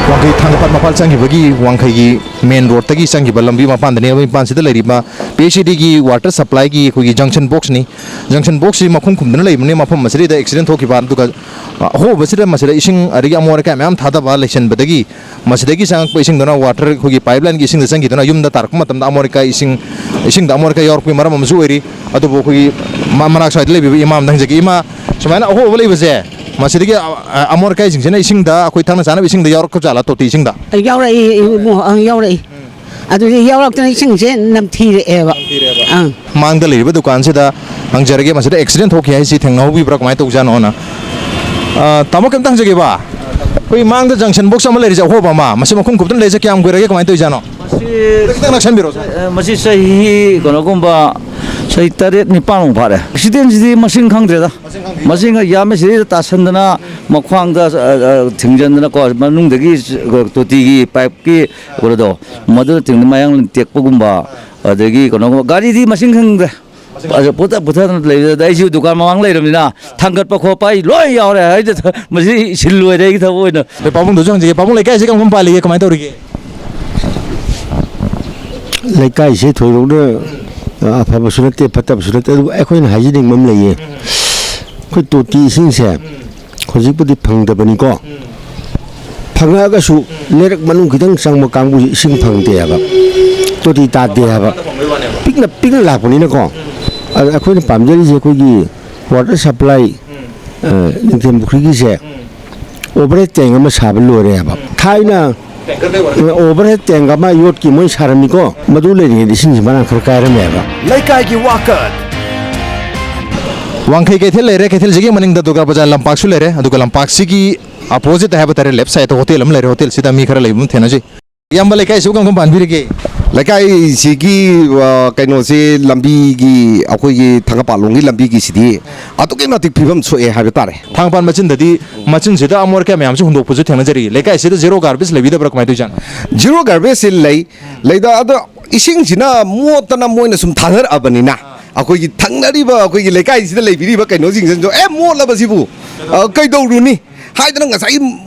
ꯋꯥꯡꯈꯩ ꯊꯥꯡꯒꯄꯥꯠ ꯃꯄꯥꯜ ꯆꯪꯈꯤꯕꯒꯤ ꯋꯥꯡꯈꯩꯒꯤ ꯃꯦꯟ ꯔꯣꯗꯇꯒꯤ ꯆꯪꯈꯤꯕ ꯂꯝꯕꯤ ꯃꯄꯥꯟꯗꯅꯦ, ꯃꯄꯥꯟꯁꯤꯗ ꯂꯩꯔꯤꯕ ꯄꯤ ꯑꯩꯆ ꯏ ꯗꯤꯒꯤ ꯋꯥꯇꯔ ꯁꯄ꯭ꯂꯥꯏꯒꯤ ꯑꯩꯈꯣꯏꯒꯤ ꯖꯪꯁꯟ ꯕꯣꯛꯁꯅꯤ꯫ ꯖꯪꯁꯟ ꯕꯣꯛꯁꯁꯤ ꯃꯈꯨꯝ ꯈꯨꯝꯗꯨꯅ ꯂꯩꯕꯅꯤ꯫ ꯃꯐꯝ ꯑꯁꯤꯗ ꯑꯦꯛꯁꯤꯗꯦꯟ ꯊꯣꯛꯈꯤꯕ, ꯑꯗꯨꯒ ꯑꯍꯣꯕꯁꯤꯗ ꯃꯁꯤꯗ ꯏꯁꯤꯡ ꯑꯗꯒꯤ ꯑꯃꯣꯠ ꯑꯀꯥꯏ ꯃꯌꯥꯝ ꯊꯥꯗꯕ ꯂꯩꯁꯤꯟꯕꯗꯒꯤ ꯃꯁꯤꯗꯒꯤ ꯆꯪꯉꯛꯄ ꯏꯁꯤꯡꯗꯨꯅ ꯋꯥꯇꯔ ꯑꯩꯈꯣꯏꯒꯤ ꯄꯥꯏꯞ ꯂꯥꯏꯟꯒꯤ ꯏꯁꯤꯡꯗ ꯆꯪꯈꯤꯗꯨꯅ ꯌꯨꯝꯗ ꯇꯥꯔꯛꯄ ꯃꯇꯝꯗ ꯑꯃꯣꯠ ꯑꯀꯥꯏ ꯏꯁꯤꯡ, ꯏꯁꯤꯡꯗ ꯑꯃꯣꯠ ꯑꯀꯥꯏ ꯌꯥꯎꯔꯛꯄꯒꯤ ꯃꯔꯝ ꯑꯃꯁꯨ ꯑꯣꯏꯔꯤ꯫ ꯑꯗꯨꯕꯨ ꯑꯩꯈꯣꯏꯒꯤ ꯃ-, ꯃꯅꯥꯛ ꯁ꯭ꯋꯥꯏꯗ ꯂꯩꯕꯤꯕ ꯏꯃꯥ ꯑꯝꯗ ꯍꯪꯖꯒꯦ꯫ ꯏꯃꯥ, ꯁꯨꯃꯥꯏꯅ ꯑꯍꯣꯕ ꯂꯩꯕꯁꯦ, ꯃꯁꯤꯗꯒꯤ ꯑ-, ꯑ-, ꯑꯃꯣꯠ ꯑꯀꯥꯏꯁꯤꯡꯁꯤꯅ ꯏꯁꯤꯡꯗ, ꯑꯩꯈꯣꯏ ꯊꯛꯅ ꯆꯥꯅꯕ ꯏꯁꯤꯡꯗ ꯌꯥꯎꯔꯛꯄ ꯖꯥꯠꯂꯥ, ꯇꯣꯇꯤ ꯏꯁꯤꯡꯗ? ꯌꯥꯎꯔꯛꯏ, ꯏꯕꯨꯡꯉꯣ, ꯑꯪ, ꯌꯥꯎꯔꯛꯏ꯫ ꯑꯗꯨꯗꯤ ꯌꯥꯎꯔꯛꯇꯅ ꯏꯁꯤꯡꯁꯦ ꯅꯝꯊꯤꯔꯛꯑꯦꯕ꯫ ꯅꯝꯊꯤꯔꯛꯑꯦꯕ꯫ ꯑꯪ꯫ ꯃꯥꯡꯗ ꯂꯩꯔꯤꯕ ꯗꯨꯀꯥꯟꯁꯤꯗ ꯍꯪꯖꯔꯒꯦ, ꯃꯁꯤꯗ ꯑꯦꯛꯁꯤꯗꯦꯟ ꯊꯣꯛꯈꯤ ꯍꯥꯏꯁꯤ ꯊꯦꯡꯅꯍꯧꯕꯤꯕ꯭ꯔꯥ, ꯀꯃꯥꯏꯅ ꯇꯧꯖꯥꯠꯅꯣꯅ? ꯑ, ꯇꯥꯃꯣ, ꯀꯩꯝꯇ ꯍꯪꯖꯒꯦꯕ, ꯑꯩꯈꯣꯏ ꯃꯥꯡꯗ ꯖꯪꯁꯟ ꯕꯣꯛꯁ ꯑꯃ ꯂꯩꯔꯤꯁꯦ, ꯑꯍꯣꯕ ꯑꯃ, ꯃꯁꯤ ꯃꯈꯨꯝ ꯈꯨꯝꯇꯅ ꯂꯩꯔꯤꯁꯦ ꯀꯌꯥꯝ ꯀꯨꯏꯔꯒꯦ, ꯀꯃꯥꯏꯅ ꯇꯧꯔꯤꯖꯥꯠꯅꯣ? ꯃꯁꯤ ꯈꯤꯇꯪ ꯅꯛꯁꯟꯕꯤꯔꯣ, ꯁꯥꯔ꯫ ꯑ, ꯃꯁꯤ ꯆꯍꯤ ꯀꯩꯅꯣꯒꯨꯝꯕ, ꯆꯍꯤ ꯇꯔꯦꯠ ꯅꯤꯄꯥꯟꯃꯨꯛ ꯐꯥꯔꯦ꯫ ꯑꯦꯛꯁꯤꯗꯦꯟꯁꯤꯗꯤ ꯃꯁꯤꯡ ꯈꯪꯗ꯭ꯔꯦꯗ꯫ ꯃꯁꯤꯡ ꯈꯪꯗꯦ꯫ ꯃꯁꯤꯡ ꯌꯥꯝꯃꯦ, ꯁꯤꯗꯩꯗ ꯇꯥꯁꯟꯗꯅ, ꯃꯈ꯭ꯋꯥꯡꯗ, ꯑ, ꯑ, ꯊꯤꯡꯖꯟꯗꯅꯀꯣ, ꯃꯅꯨꯡꯗꯒꯤ ꯇꯣꯇꯤꯒꯤ ꯄꯥꯏꯞꯀꯤ ꯀꯩꯅꯣꯗꯣ, ꯃꯗꯨꯅ ꯊꯤꯡꯗꯅ ꯃꯌꯥꯡ ꯇꯦꯛꯄꯒꯨꯝꯕ, ꯑꯗꯒꯤ ꯀꯩꯅꯣꯒꯨꯝꯕ, ꯒꯥꯔꯤꯗꯤ ꯃꯁꯤꯡ ꯈꯪꯗ꯭ꯔꯦ꯫ ꯑꯗ ꯄꯨꯊ-, ꯄꯨꯊꯗꯅ ꯂꯩꯕꯗ ꯑꯩꯁꯨ ꯗꯨꯀꯥꯟ ꯃꯃꯥꯡ ꯂꯩꯔꯕꯅꯤꯅ ꯊꯥꯡꯒꯠꯄ ꯈꯣꯠꯄ ꯑꯩ ꯂꯣꯏ ꯌꯥꯎꯔꯦ꯫ ꯑꯩꯗ ꯊ-, ꯃꯁꯤ ꯁꯤꯜ ꯂꯣꯏꯔꯦ ꯑꯩꯒꯤ ꯊꯕꯛ ꯑꯣꯏꯅ꯫ ꯑꯩꯈꯣꯏ ꯄꯥꯕꯨꯡꯗꯁꯨ ꯍꯪꯖꯒꯦ꯫ ꯄꯥꯕꯨꯡ, ꯂꯩꯀꯥꯏꯁꯤ ꯀꯔꯝ ꯀꯔꯝ ꯄꯥꯜꯂꯤꯒꯦ? ꯀꯃꯥꯏꯅ ꯇꯧꯔꯤꯒꯦ? ꯂꯩꯀꯥꯏꯁꯦ ꯊꯣꯏꯗꯣꯛꯅ, ꯑ, ꯑꯐꯕꯁꯨ ꯅꯠꯇꯦ, ꯐꯠꯇꯕꯁꯨ ꯅꯠꯇꯦ, ꯑꯗꯨꯕꯨ ꯑꯩꯈꯣꯏꯅ ꯍꯥꯏꯖꯅꯤꯡꯕ ꯑꯃ ꯂꯩꯌꯦ꯫ ꯑꯩꯈꯣꯏ ꯇꯣꯇꯤ ꯏꯁꯤꯡꯁꯦ ꯍꯧꯖꯤꯛꯄꯨꯗꯤ ꯐꯪꯗꯕꯅꯤꯀꯣ꯫ ꯐꯪꯉꯛꯑꯒꯁꯨ ꯂꯩꯔꯛ ꯃꯅꯨꯡ ꯈꯤꯇꯪ ꯆꯪꯕ ꯀꯥꯡꯕꯨꯁꯦ ꯏꯁꯤꯡ ꯐꯪꯗꯦ ꯍꯥꯏꯕ, ꯇꯣꯇꯤ ꯇꯥꯗꯦ ꯍꯥꯏꯕ, ꯄꯤꯛꯅ ꯄꯤꯛꯅ ꯂꯥꯛꯄꯅꯤꯅꯀꯣ꯫ ꯑꯗ ꯑꯩꯈꯣꯏꯅ ꯄꯥꯝꯖꯔꯤꯁꯦ ꯑꯩꯈꯣꯏꯒꯤ ꯋꯥꯇꯔ ꯁꯄ꯭ꯂꯥꯏ, ꯑ, ꯅꯤꯡꯊꯦꯝ ꯄꯨꯈ꯭ꯔꯤꯒꯤꯁꯦ ꯑꯣꯚꯔꯍꯦꯗ ꯇꯦꯡ ꯑꯃ ꯁꯥꯕ ꯂꯣꯏꯔꯦ ꯍꯥꯏꯕ꯫ ꯊꯥꯏꯅ ꯑꯣꯚꯔꯍꯦꯗ ꯇꯦꯡ ꯑꯃ ꯌꯣꯠꯀꯤ ꯃꯣꯏ ꯁꯥꯔꯝꯃꯤꯀꯣ, ꯃꯗꯨ ꯂꯩꯔꯤꯉꯩꯗ ꯏꯁꯤꯡꯁꯤ ꯃꯔꯥꯡ ꯈꯔ ꯀꯥꯏꯔꯝꯃꯦꯕ꯫ ꯂꯩꯀꯥꯏꯒꯤ ꯋꯥꯀꯠ꯫ ꯋꯥꯡꯈꯩ ꯀꯩꯊꯦꯜ ꯂꯩꯔꯦ, ꯀꯩꯊꯦꯜꯁꯤꯒꯤ ꯃꯅꯤꯡꯗ ꯗꯨꯔꯒꯥ ꯕꯖꯥꯔ ꯂꯝꯄꯥꯛꯁꯨ ꯂꯩꯔꯦ, ꯑꯗꯨꯒ ꯂꯝꯄꯥꯛꯁꯤꯒꯤ ꯑꯣꯄꯣꯖꯤꯠꯇ ꯍꯥꯏꯕ ꯇꯥꯔꯦ, ꯂꯦꯐ ꯁꯥꯏꯗꯇ ꯍꯣꯇꯦꯜ ꯑꯃ ꯂꯩꯔꯦ, ꯍꯣꯇꯦꯜꯁꯤꯗ ꯃꯤ ꯈꯔ ꯂꯩꯕ ꯑꯃ ꯊꯦꯡꯅꯖꯩ꯫ ꯏꯌꯥꯝꯕ, ꯂꯩꯀꯥꯏꯁꯤꯕꯨ ꯀꯔꯝ ꯀꯔꯝ ꯄꯥꯟꯕꯤꯔꯤꯒꯦ? ꯂꯩꯀꯥꯏꯁꯤꯒꯤ, ꯑ, ꯀꯩꯅꯣꯁꯤ, ꯂꯝꯕꯤꯒꯤ, ꯑꯩꯈꯣꯏꯒꯤ ꯊꯪꯒꯄꯥꯜꯂꯣꯝꯒꯤ ꯂꯝꯕꯤꯒꯤꯁꯤꯗꯤ ꯑꯗꯨꯛꯀꯤ ꯃꯇꯤꯛ ꯐꯤꯕꯝ ꯁꯣꯛꯑꯦ ꯍꯥꯏꯕ ꯇꯥꯔꯦ꯫ ꯊꯥꯡꯒꯄꯥꯜ ꯃꯆꯤꯟꯗꯗꯤ, ꯃꯆꯤꯟꯁꯤꯗ ꯑꯃꯣꯠ ꯑꯀꯥꯏ ꯃꯌꯥꯝꯁꯤ ꯍꯨꯟꯗꯣꯛꯄꯁꯨ ꯊꯦꯡꯅꯖꯔꯤ꯫ ꯂꯩꯀꯥꯏꯁꯤꯗ ꯖꯦꯔꯣ ꯒꯥꯔꯕꯦꯖ ꯂꯩꯕꯤꯗꯕ꯭ꯔꯥ, ꯀꯃꯥꯏꯅ ꯇꯧꯔꯤꯖꯥꯠꯅꯣ? ꯖꯦꯔꯣ ꯒꯥꯔꯕꯦꯖꯁꯤ ꯂꯩ, ꯂꯩꯗ, ꯑꯗꯣ ꯏꯁꯤꯡꯁꯤꯅ ꯃꯣꯠꯇꯅ ꯃꯣꯏꯅ ꯁꯨꯝ ꯊꯥꯗꯔꯛꯑꯕꯅꯤꯅ, ꯑꯩꯈꯣꯏꯒꯤ ꯊꯪꯅꯔꯤꯕ, ꯑꯩꯈꯣꯏꯒꯤ ꯂꯩꯀꯥꯏꯁꯤꯗ ꯂꯩꯕꯤꯔꯤꯕ ꯀꯩꯅꯣꯁꯤꯡꯁꯤꯅꯁꯨ, "ꯑꯦ, ꯃꯣꯠꯂꯕꯁꯤꯕꯨ, ꯑ, ꯀꯩꯗꯧꯔꯨꯅꯤ?" ꯍꯥꯏꯗꯅ ꯉꯁꯥꯏꯒꯤ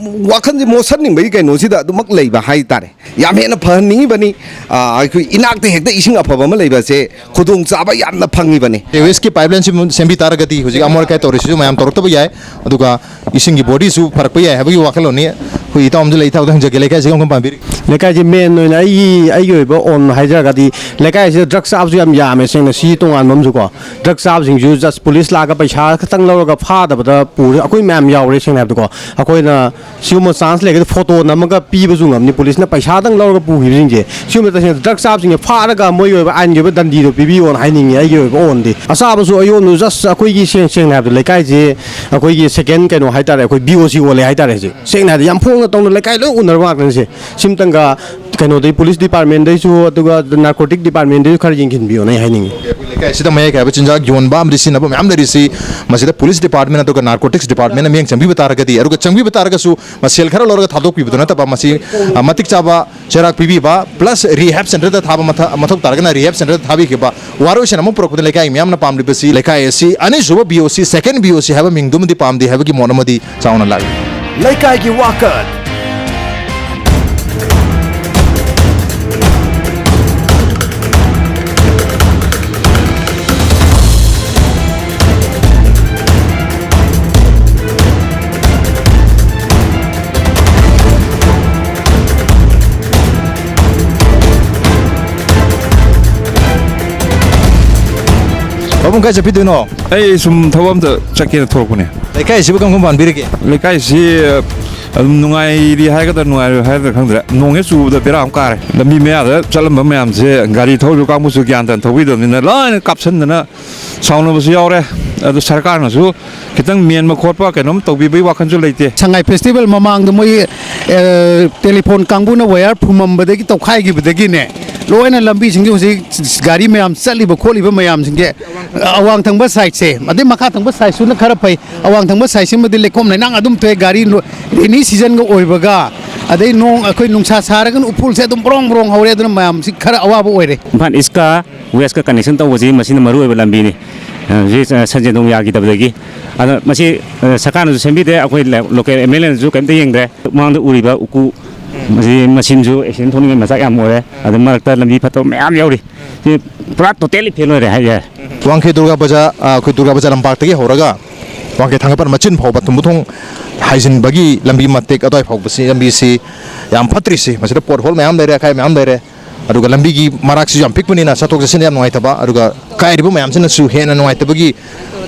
ꯋꯥꯈꯜꯁꯦ ꯃꯣꯠꯁꯟꯅꯤꯡꯕꯒꯤ ꯀꯩꯅꯣꯁꯤꯗ ꯑꯗꯨꯃꯛ ꯂꯩꯕ ꯍꯥꯏꯇꯥꯔꯦ꯫ ꯌꯥꯝ ꯍꯦꯟꯅ ꯐꯍꯟꯅꯤꯡꯉꯤꯕꯅꯤ꯫ ꯑ, ꯑꯩꯈꯣꯏ ꯏꯅꯥꯛꯇ ꯍꯦꯛꯇ ꯏꯁꯤꯡ ꯑꯐꯕ ꯑꯃ ꯂꯩꯕꯁꯦ ꯈꯨꯗꯣꯡꯆꯥꯕ ꯌꯥꯝꯅ ꯐꯪꯉꯤꯕꯅꯤ꯫ ꯋꯦꯁꯀꯤ ꯄꯥꯏꯞꯂꯥꯏꯟꯁꯤ ꯁꯦꯝꯕꯤ ꯇꯥꯔꯒꯗꯤ ꯍꯧꯖꯤꯛ ꯑꯃꯣꯠ ꯑꯀꯥꯏ ꯇꯧꯔꯤꯁꯤꯁꯨ ꯃꯌꯥꯝ ꯇꯧꯔꯛꯇꯕ ꯌꯥꯏ꯫ ꯑꯗꯨꯒ ꯏꯁꯤꯡꯒꯤ ꯕꯣꯗꯤꯁꯨ ꯐꯔꯛꯄ ꯌꯥꯏ ꯍꯥꯏꯕꯒꯤ ꯋꯥꯈꯜꯂꯣꯟꯅꯤ꯫ ꯑꯩꯈꯣꯏ ꯏꯇꯥꯎ ꯑꯃꯁꯨ ꯂꯩ, ꯏꯇꯥꯎꯗ ꯍꯪꯖꯒꯦ, ꯂꯩꯀꯥꯏꯁꯤ ꯀꯔꯝ ꯀꯔꯝ ꯄꯥꯟꯕꯤꯔꯤ? ꯂꯩꯀꯥꯏꯁꯤ ꯃꯦꯟ ꯑꯣꯏꯅ ꯑꯩꯒꯤ, ꯑꯩꯒꯤ ꯑꯣꯏꯕ ꯑꯣꯟ ꯍꯥꯏꯖꯔꯒꯗꯤ, ꯂꯩꯀꯥꯏꯁꯤꯗ ꯗ꯭ꯔꯒ ꯆꯥꯕꯁꯨ ꯌꯥꯝ ꯌꯥꯝꯃꯦ꯫ ꯁꯦꯡꯅ ꯁꯤ ꯇꯣꯉꯥꯟꯕ ꯑꯃꯁꯨꯀꯣ, ꯗ꯭ꯔꯒ ꯆꯥꯕꯁꯤꯡꯁꯨ ꯖꯁ ꯄꯨꯂꯤꯁ ꯂꯥꯛꯑꯒ ꯄꯩꯁꯥ ꯈꯛꯇꯪ ꯂꯧꯔꯒ ꯐꯥꯗꯕꯗ ꯄꯨꯔꯦ꯫ ꯑꯩꯈꯣꯏ ꯃꯌꯥꯝ ꯌꯥꯎꯔꯦ꯫ ꯁꯦꯡꯅ ꯍꯥꯏꯕꯗꯀꯣ, ꯑꯩꯈꯣꯏꯅ ꯁꯤꯒꯨꯝꯕ ꯆꯥꯟꯁ ꯂꯩꯔꯒꯗꯤ ꯐꯣꯇꯣ ꯅꯝꯃꯒ ꯄꯤꯕꯁꯨ ꯉꯝꯅꯤ꯫ ꯄꯨꯂꯤꯁꯅ ꯄꯩꯁꯥꯗꯪ ꯂꯧꯔꯒ ꯄꯨꯈꯤꯕꯁꯤꯡꯁꯦ, ꯁꯤꯒꯨꯝꯕ ꯇꯁꯦꯡꯅ ꯗ꯭ꯔꯒ ꯆꯥꯕꯁꯤꯡꯁꯦ ꯐꯥꯔꯒ ꯃꯣꯏꯒꯤ ꯑꯣꯏꯕ ꯑꯥꯏꯟꯒꯤ ꯑꯣꯏꯕ ꯗꯟꯗꯤꯗꯣ ꯄꯤꯕꯤꯌꯣꯅ ꯍꯥꯏꯅꯤꯡꯉꯤ, ꯑꯩꯒꯤ ꯑꯣꯏꯕ ꯑꯣꯟꯗꯤ꯫ ꯑꯆꯥꯕꯁꯨ ꯑꯌꯣꯟꯕꯁꯨ ꯖꯁ ꯑꯩꯈꯣꯏꯒꯤ ꯁꯦꯡ-, ꯁꯦꯡꯅ ꯍꯥꯏꯕꯗ ꯂꯩꯀꯥꯏꯁꯦ ꯑꯩꯈꯣꯏꯒꯤ ꯁꯦꯀꯦꯟ ꯀꯩꯅꯣ ꯍꯥꯏꯇꯥꯔꯦ, ꯑꯩꯈꯣꯏ ꯕꯤ ꯑꯣ ꯁꯤ ꯑꯣꯜꯂꯦ ꯍꯥꯏꯇꯥꯔꯦ꯫ ꯍꯧꯖꯤꯛ ꯁꯦꯡꯅ ꯍꯥꯏꯔꯗꯤ ꯌꯥꯝ ꯐꯣꯡꯅ ꯇꯧꯅ ꯂꯩꯀꯥꯏ ꯂꯣꯏ ꯎꯅꯔꯕ ꯉꯥꯛꯇꯅꯤ꯫ ꯁꯦ ꯁꯤꯝꯇꯪꯒ ꯀꯩꯅꯣꯗꯩ, ꯄꯨꯂꯤꯁ ꯗꯤꯄꯥꯔꯠꯃꯦꯟꯗꯩꯁꯨ ꯑꯗꯨꯒ ꯅꯥꯔꯀꯣꯇꯤꯛ ꯗꯤꯄꯥꯔꯠꯃꯦꯟꯗꯩꯁꯨ ꯈꯔ ꯌꯦꯡꯁꯤꯟꯕꯤꯌꯣꯅ ꯑꯩ ꯍꯥꯏꯅꯤꯡꯉꯤ꯫ ꯑꯩꯈꯣꯏ ꯂꯩꯀꯥꯏ ꯑꯁꯤꯗ ꯃꯌꯥꯏ ꯀꯥꯏꯕ ꯆꯤꯟꯖꯥꯛ ꯌꯣꯟꯕ ꯑꯃꯗꯤ ꯁꯤꯖꯤꯟꯅꯕ ꯃꯌꯥꯝ ꯂꯩꯔꯤꯁꯤ, ꯃꯁꯤꯗ ꯄꯨꯂꯤꯁ ꯗꯤꯄꯥꯔꯠꯃꯦꯟ ꯑꯗꯨꯒ ꯅꯥꯔꯀꯣꯇꯤꯛꯁ ꯗꯤꯄꯥꯔꯠꯃꯦꯟꯅ ꯃꯤꯠꯌꯦꯡ ꯆꯪꯕꯤꯕ ꯇꯥꯔꯒꯗꯤ, ꯑꯗꯨꯒ ꯆꯪꯕꯤꯕ ꯇꯥꯔꯒꯁꯨ ꯃꯁꯦꯜ ꯈꯔ ꯂꯧꯔꯒ ꯊꯥꯗꯣꯛꯄꯤꯕꯗꯨ ꯅꯠꯇꯕ, ꯃꯁꯤ, ꯑ, ꯃꯇꯤꯛ ꯆꯥꯕ ꯆꯩꯔꯥꯛ ꯄꯤꯕꯤꯕ, ꯄ꯭ꯂꯁ ꯔꯤꯍꯦꯕ ꯁꯦꯟꯇꯔꯗ ꯊꯥꯕ ꯃꯊ-, ꯃꯊꯧ ꯇꯥꯔꯒꯅ ꯔꯤꯍꯦꯕ ꯁꯦꯟꯇꯔꯗ ꯊꯥꯕꯤꯈꯤꯕ꯫ ꯋꯥꯔꯣꯏꯁꯤꯟ ꯑꯃ ꯄꯨꯔꯛꯄꯗ ꯂꯩꯀꯥꯏꯒꯤ ꯃꯤꯌꯥꯝꯅ ꯄꯥꯝꯂꯤꯕꯁꯤ, ꯂꯩꯀꯥꯏ ꯑꯁꯤ ꯑꯅꯤꯁꯨꯕ ꯕꯤ ꯑꯣ ꯁꯤ, ꯁꯦꯀꯦꯟ ꯕꯤ ꯑꯣ ꯁꯤ ꯍꯥꯏꯕ ꯃꯤꯡꯗꯨꯃꯗꯤ ꯄꯥꯝꯗꯦ ꯍꯥꯏꯕꯒꯤ ꯃꯣꯠ ꯑꯃꯗꯤ ꯆꯥꯎꯅ ꯂꯥꯛꯂꯤ꯫ ꯂꯩꯀꯥꯏꯒꯤ ꯋꯥꯀꯠ꯫ ꯄꯥꯕꯨꯡ, ꯀꯥꯏ ꯆꯠꯄꯤꯗꯣꯏꯅꯣ? ꯑꯩ ꯁꯨꯝ ꯊꯕꯛ ꯑꯝꯇ ꯆꯠꯀꯦꯅ ꯊꯣꯛꯂꯛꯄꯅꯦ꯫ ꯂꯩꯀꯥꯏꯁꯤꯕꯨ ꯀꯔꯝ ꯀꯔꯝ ꯄꯥꯟꯕꯤꯔꯤꯒꯦ? ꯂꯩꯀꯥꯏꯁꯤ ꯑꯗꯨꯝ ꯅꯨꯡꯉꯥꯏꯔꯤ ꯍꯥꯏꯒꯗ꯭ꯔꯥ, ꯅꯨꯡꯉꯥꯏꯔꯣꯏ ꯍꯥꯏꯒꯗ꯭ꯔꯥ ꯈꯪꯗ꯭ꯔꯦ꯫ ꯅꯣꯡ ꯍꯦꯛ ꯆꯨꯕꯗ ꯕꯦꯔꯥ ꯑꯃ ꯀꯥꯔꯦ꯫ ꯂꯝꯕꯤ ꯃꯌꯥꯗ ꯆꯠꯂꯝꯕ ꯃꯌꯥꯝꯁꯦ, ꯒꯥꯔꯤ ꯊꯧꯔꯤꯕ ꯀꯥꯡꯕꯨꯁꯨ ꯒ꯭ꯌꯥꯟ ꯇꯥꯅ ꯊꯧꯕꯤꯗꯕꯅꯤꯅ ꯂꯣꯏꯅ ꯀꯥꯞꯁꯟꯗꯅ ꯁꯥꯎꯅꯕꯁꯨ ꯌꯥꯎꯔꯦ꯫ ꯑꯗꯨ ꯁꯔꯀꯥꯔꯅꯁꯨ ꯈꯤꯇꯪ ꯃꯦꯟꯕ ꯈꯣꯠꯄ ꯀꯩꯅꯣꯝ ꯇꯧꯕꯤꯕꯒꯤ ꯋꯥꯈꯜꯁꯨ ꯂꯩꯇꯦ꯫ ꯁꯉꯥꯏ ꯐꯦꯁꯇꯤꯚꯦꯜ ꯃꯃꯥꯡꯗ ꯃꯣꯏ, ꯑ, ꯇꯦꯂꯤꯐꯣꯟ ꯀꯥꯡꯕꯨꯅ ꯋꯥꯌꯔ ꯐꯨꯝꯃꯝꯕꯗꯒꯤ ꯇꯧꯈꯥꯏꯈꯤꯕꯗꯒꯤꯅꯦ, ꯂꯣꯏꯅ ꯂꯝꯕꯤꯁꯤꯡꯁꯦ ꯍꯧꯖꯤꯛ ꯒꯥꯔꯤ ꯃꯌꯥꯝ ꯆꯠꯂꯤꯕ ꯈꯣꯠꯂꯤꯕ ꯃꯌꯥꯝꯁꯤꯡꯁꯦ, ꯑꯋꯥꯡ ꯊꯪꯕ ꯁꯥꯏꯠꯁꯦ, ꯑꯗꯩ ꯃꯈꯥ ꯊꯪꯕ ꯁꯥꯏꯠꯁꯨꯅ ꯈꯔ ꯐꯩ, ꯑꯋꯥꯡ ꯊꯪꯕ ꯁꯥꯏꯠꯁꯤꯃꯗꯤ ꯂꯩꯈꯣꯝ ꯂꯩꯅꯥꯡ ꯑꯗꯨꯝ ꯊꯣꯛꯑꯦ꯫ ꯒꯥꯔꯤ ꯔꯦꯅꯤ ꯁꯤꯖꯟꯒ ꯑꯣꯏꯕꯒ, ꯑꯗꯩ ꯅꯣꯡ, ꯑꯩꯈꯣꯏ ꯅꯨꯡꯁꯥ ꯁꯥꯔꯒꯅ ꯎꯐꯨꯜꯁꯦ ꯑꯗꯨꯝ ꯕ꯭ꯔꯣꯡ ꯕ꯭ꯔꯣꯡ ꯍꯧꯔꯦ꯫ ꯑꯗꯨꯅ ꯃꯌꯥꯝꯁꯤ ꯈꯔ ꯑꯋꯥꯕ ꯑꯣꯏꯔꯦ꯫ ꯏꯝꯐꯥꯜ ꯏꯁꯀ ꯋꯦꯁꯀ ꯀꯅꯦꯛꯁꯟ ꯇꯧꯕꯁꯤ ꯃꯁꯤꯅ ꯃꯔꯨ ꯑꯣꯏꯕ ꯂꯝꯕꯤꯅꯤ꯫ ꯍꯧꯖꯤꯛ ꯁꯟꯖꯦꯟ ꯊꯣꯡ ꯌꯥꯈꯤꯗꯕꯗꯒꯤ꯫ ꯑꯗ ꯃꯁꯤ, ꯑ, ꯁꯔꯀꯥꯔꯅꯁꯨ ꯁꯦꯝꯕꯤꯗꯦ, ꯑꯩꯈꯣꯏ ꯂ-, ꯂꯣꯀꯦꯜ ꯑꯦꯝ ꯑꯦꯜ ꯑꯦꯅꯁꯨ ꯀꯩꯝꯇ ꯌꯦꯡꯗ꯭ꯔꯦ꯫ ꯃꯃꯥꯡꯗ ꯎꯔꯤꯕ ꯎꯀꯨ, ꯃꯁꯤ ꯃꯁꯤꯝꯁꯨ ꯑꯦꯛꯁꯤꯗꯦꯟ ꯊꯣꯛꯅꯤꯡꯉꯥꯏ ꯃꯆꯥꯛ ꯌꯥꯝ ꯑꯣꯏꯔꯦ꯫ ꯑꯗ ꯃꯔꯛꯇ ꯂꯝꯕꯤ ꯐꯠꯇꯕ ꯃꯌꯥꯝ ꯌꯥꯎꯔꯤ꯫ ꯁꯤ ꯄꯨꯔꯥ ꯇꯣꯇꯦꯂꯤ ꯐꯦꯜ ꯑꯣꯏꯔꯦ ꯍꯥꯏ ꯌꯥꯏ꯫ ꯋꯥꯡꯈꯩ ꯗꯨꯔꯒꯥ ꯕꯖꯥꯔ, ꯑ, ꯑꯩꯈꯣꯏ ꯗꯨꯔꯒꯥ ꯕꯖꯥꯔ ꯂꯝꯄꯥꯛꯇꯒꯤ ꯍꯧꯔꯒ ꯋꯥꯡꯈꯩ ꯊꯥꯡꯒꯠꯄꯟ ꯃꯆꯤꯟ ꯐꯥꯎꯕ ꯊꯨꯝꯕꯨ ꯊꯣꯡ ꯍꯥꯏꯖꯤꯟꯕꯒꯤ ꯂꯝꯕꯤ ꯃꯇꯦꯛ ꯑꯗꯨꯋꯥꯏ ꯐꯥꯎꯕꯁꯤ, ꯂꯝꯕꯤꯁꯤ ꯌꯥꯝ ꯐꯠꯇ꯭ꯔꯤꯁꯤ, ꯃꯁꯤꯗ ꯄꯣꯠ ꯍꯣꯜ ꯃꯌꯥꯝ ꯂꯩꯔꯦ, ꯑꯀꯥꯏ ꯃꯌꯥꯝ ꯂꯩꯔꯦ꯫ ꯑꯗꯨꯒ ꯂꯝꯕꯤꯒꯤ ꯃꯔꯥꯛꯁꯤꯁꯨ ꯌꯥꯝ ꯄꯤꯛꯄꯅꯤꯅ ꯆꯠꯊꯣꯛ ꯆꯠꯁꯤꯟꯗ ꯌꯥꯝ ꯅꯨꯡꯉꯥꯏꯇꯕ, ꯑꯗꯨꯒ ꯀꯥꯏꯔꯤꯕ ꯃꯌꯥꯝꯁꯤꯅꯁꯨ ꯍꯦꯟꯅ ꯅꯨꯡꯉꯥꯏꯇꯕꯒꯤ